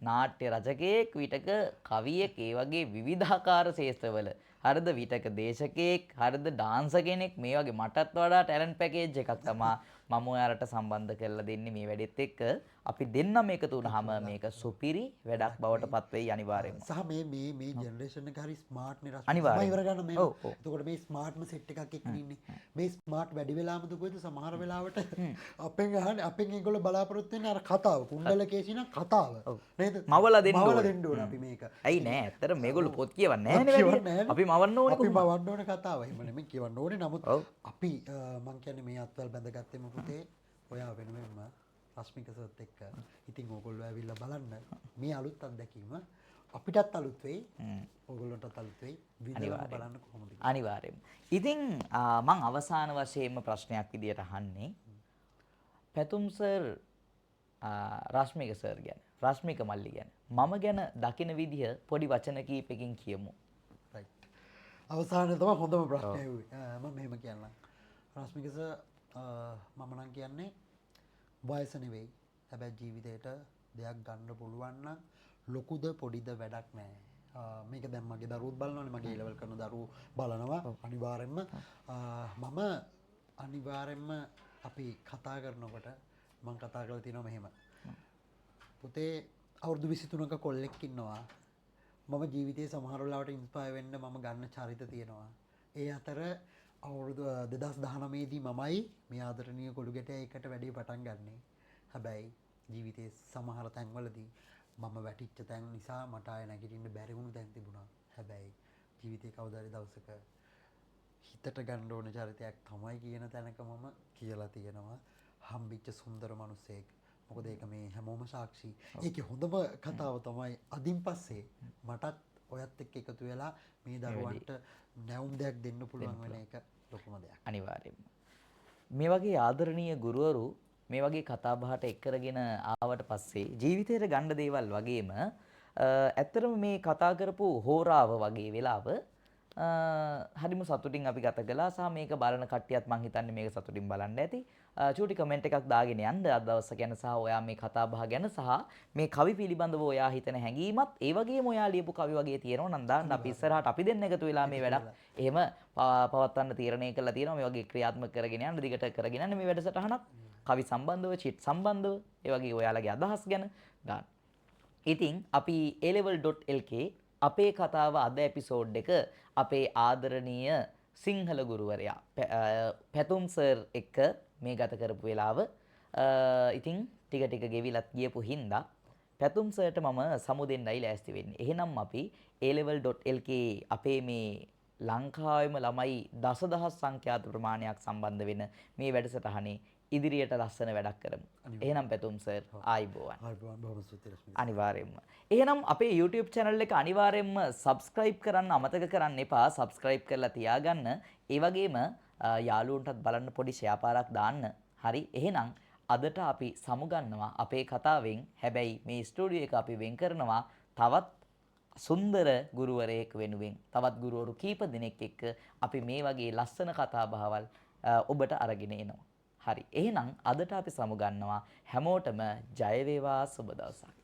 නාට්‍ය රචකයෙක්, විටක කවියෙක්, ඒ වගේ විවිධාකාර ක්ෂේත්‍රවල හරිද විටක දේශකයෙක්, හරිද ඩාන්සර් කෙනෙක්, මේ වගේ මටත් වඩා ටැලන්ට් පැකේජ් එකක් තමා මම ඔයාලට සම්බන්ධ කරලා දෙන්නේ මේ වැඩෙත් එක්ක. අපි දෙන්නම එකතු වුණාම මේක සුපිරි වැඩක් බවට පත් වෙයි අනිවාර්යයෙන්ම. සහ මේ මේ මේ ජෙනරේෂන් එක හරි ස්මාර්ට් නේ රශ්මි. මම ඉවර ගන්න මේ. එතකොට මේ ස්මාර්ට්ම සෙට් එකක් එක්ක ඉන්නේ. මේ ස්මාර්ට් වැඩි වෙලාමද කොහෙද සමහර වෙලාවට අපෙන් අහන්නේ, අපෙන් ඒගොල්ලෝ බලාපොරොත්තු වෙන්නේ අර කතාව. කුණ්ඩලකේසි නම් කතාව. නේද? මවලා දෙන්න ඕනේ. මවලා දෙන්න ඕනේ අපි මේක. ඇයි නෑ ඇත්තට මේගොල්ලෝ පොත් කියවන්නේ නෑනේ වැඩි. අපි මවන්න ඕනේ කොහොමද? අපි මවන්න ඕනේ කතාව. එහෙම නෙමෙයි කියවන්න ඕනේ. නමුත් අපි මං කියන්නේ මේ අත්වල බැඳගත්තේම පුතේ ඔයා වෙනුවෙන්ම රශ්මික සර්ත් එක්ක. ඉතින් ඕගොල්ලෝ ඇවිල්ලා බලන්න මේ අලුත් අත්දැකීම අපිටත් අලුත් වෙයි, ඕගොල්ලන්ටත් අලුත් වෙයි. විඳලා බලන්න කොහොමද කියලා. අනිවාර්යයෙන්ම. ඉතින් මං අවසාන වශයෙන්ම ප්‍රශ්නයක් විදියට අහන්නේ පැතුම් සර් රශ්මික සර් ගැන, රශ්මික මල්ලි ගැන, මම ගැන දකින විදිය පොඩි වචන කීපකින් කියමු. රයිට්. අවසානයේ තමයි හොඳම ප්‍රශ්නය ඇහුවේ. මම මෙහෙම කියන්නම්. රශ්මික සර් මම නම් කියන්නේ වයස නෙවෙයි. හැබැයි ජීවිතේට දෙයක් ගන්න පුළුවන් නම් ලොකුද පොඩිද වැඩක් නෑ. මේක දැන් මගේ දරුවොත් බලනවානේ, මගේ ඒ ලෙවල් කරන දරුවෝ බලනවා අනිවාර්යෙන්ම. මම අනිවාර්යෙන්ම අපි කතා කරනකොට මං කතා කරලා තියෙනවා මෙහෙම. පුතේ අවුරුදු 23ක කොල්ලෙක් ඉන්නවා. මම ජීවිතේ සමහර වෙලාවට ඉන්ස්පයර් වෙන්න මම ගන්න චරිත තියෙනවා. ඒ අතර අවුරුදු 2019 දී මමයි මේ ආදරණීය කොළු ගැටයා එකට වැඩේ පටන් ගන්නෙ. හැබැයි ජීවිතේ සමහර තැන්වලදී මම වැටිච්ච තැන් නිසා මට ආයෙ නැගිටින්න බැරි වුණු තැන් තිබුණා. හැබැයි ජීවිතේ කවදා හරි දවසක හිතට ගන්න ඕන චරිතයක් තමයි කියන තැනක මම කියලා තියෙනවා. හම්බිච්ච සුන්දර මිනිසෙක්. මොකද ඒක මේ හැමෝම සාක්ෂි. ඒකේ හොඳම කතාව තමයි අදින් පස්සේ මටත් ඔයත් එක්ක එකතු වෙලා මේ දරුවන්ට නැවුම් දෙයක් දෙන්න පුළුවන් වෙන එක ලොකුම දෙයක්. අනිවාර්යයෙන්ම. මේ වගේ ආදරණීය ගුරුවරු මේ වගේ කතා බහට එක් කරගෙන ආවට පස්සේ ජීවිතේට ගන්න දේවල් වගේම ඇත්තටම මේ කතා කරපු හෝරාව වගේ වෙලාව හරිම සතුටින් අපි ගත කළා. සහ මේක බලන කට්ටියත් මං හිතන්නේ මේක සතුටින් බලන්න ඇති. චූටි කමෙන්ට් එකක් දාගෙන යන්න අද දවස ගැන සහ ඔයා මේ කතා බහ ගැන සහ මේ කවි පිළිබඳව ඔයා හිතන හැඟීමත් ඒ වගේම ඔයා ලියපු කවි වගේ තියෙනවා නම් දාන්න. අපි ඉස්සරහට අපි දෙන්න එකතු වෙලා මේ වැඩක් එහෙම පවත්වන්න තීරණය කරලා තියෙනවා. මේ වගේ ක්‍රියාත්මක කරගෙන යන්න, දිගට කරගෙන යන්න මේ වැඩසටහනක් කවි සම්බන්ධව, චිට් සම්බන්ධව, ඒ වගේ ඔයාලගේ අදහස් ගැන දාන්න. ඉතින් අපි alevel.lk අපේ කතාව අද එපිසෝඩ් එක අපේ ආදරණීය සිංහල ගුරුවරයා පැතුම් සර් එක්ක මේ ගත කරපු වෙලාව ඉතින් ටික ටික ගෙවිලත් ගියපු හින්දා පැතුම් සර්ට මම සමු දෙන්නයි ලෑස්ති වෙන්නේ. එහෙනම් අපි alevel.lk අපේ මේ ලංකාවෙම ළමයි දසදහස් සංඛ්‍යාත ප්‍රමාණයක් සම්බන්ධ වෙන මේ වැඩසටහනේ ඉදිරියට ලස්සන වැඩක් කරමු. එහෙනම් පැතුම් සර් ආයිබෝවන්. ආයිබෝවන්, බොහොම ස්තුතියි රශ්මි. අනිවාර්යයෙන්ම. එහෙනම් අපේ YouTube channel එක අනිවාර්යයෙන්ම subscribe කරන්න අමතක කරන්න එපා. subscribe කරලා තියාගන්න. ඒ වගේම යාළුවන්ටත් බලන්න පොඩි ෂෙයා පාරක් දාන්න. හරි. එහෙනම් අදට අපි සමුගන්නවා අපේ කතාවෙන්. හැබැයි මේ ස්ටුඩියෝ එක අපි වෙන් කරනවා තවත් සුන්දර ගුරුවරයෙක් වෙනුවෙන්. තවත් ගුරුවරු කීප දෙනෙක් එක්ක අපි මේ වගේ ලස්සන කතා බහවල් ඔබට අරගෙන එනවා. හරි. එහෙනම් අදට අපි සමුගන්නවා. හැමෝටම ජය වේවා, සුබ දවසක්.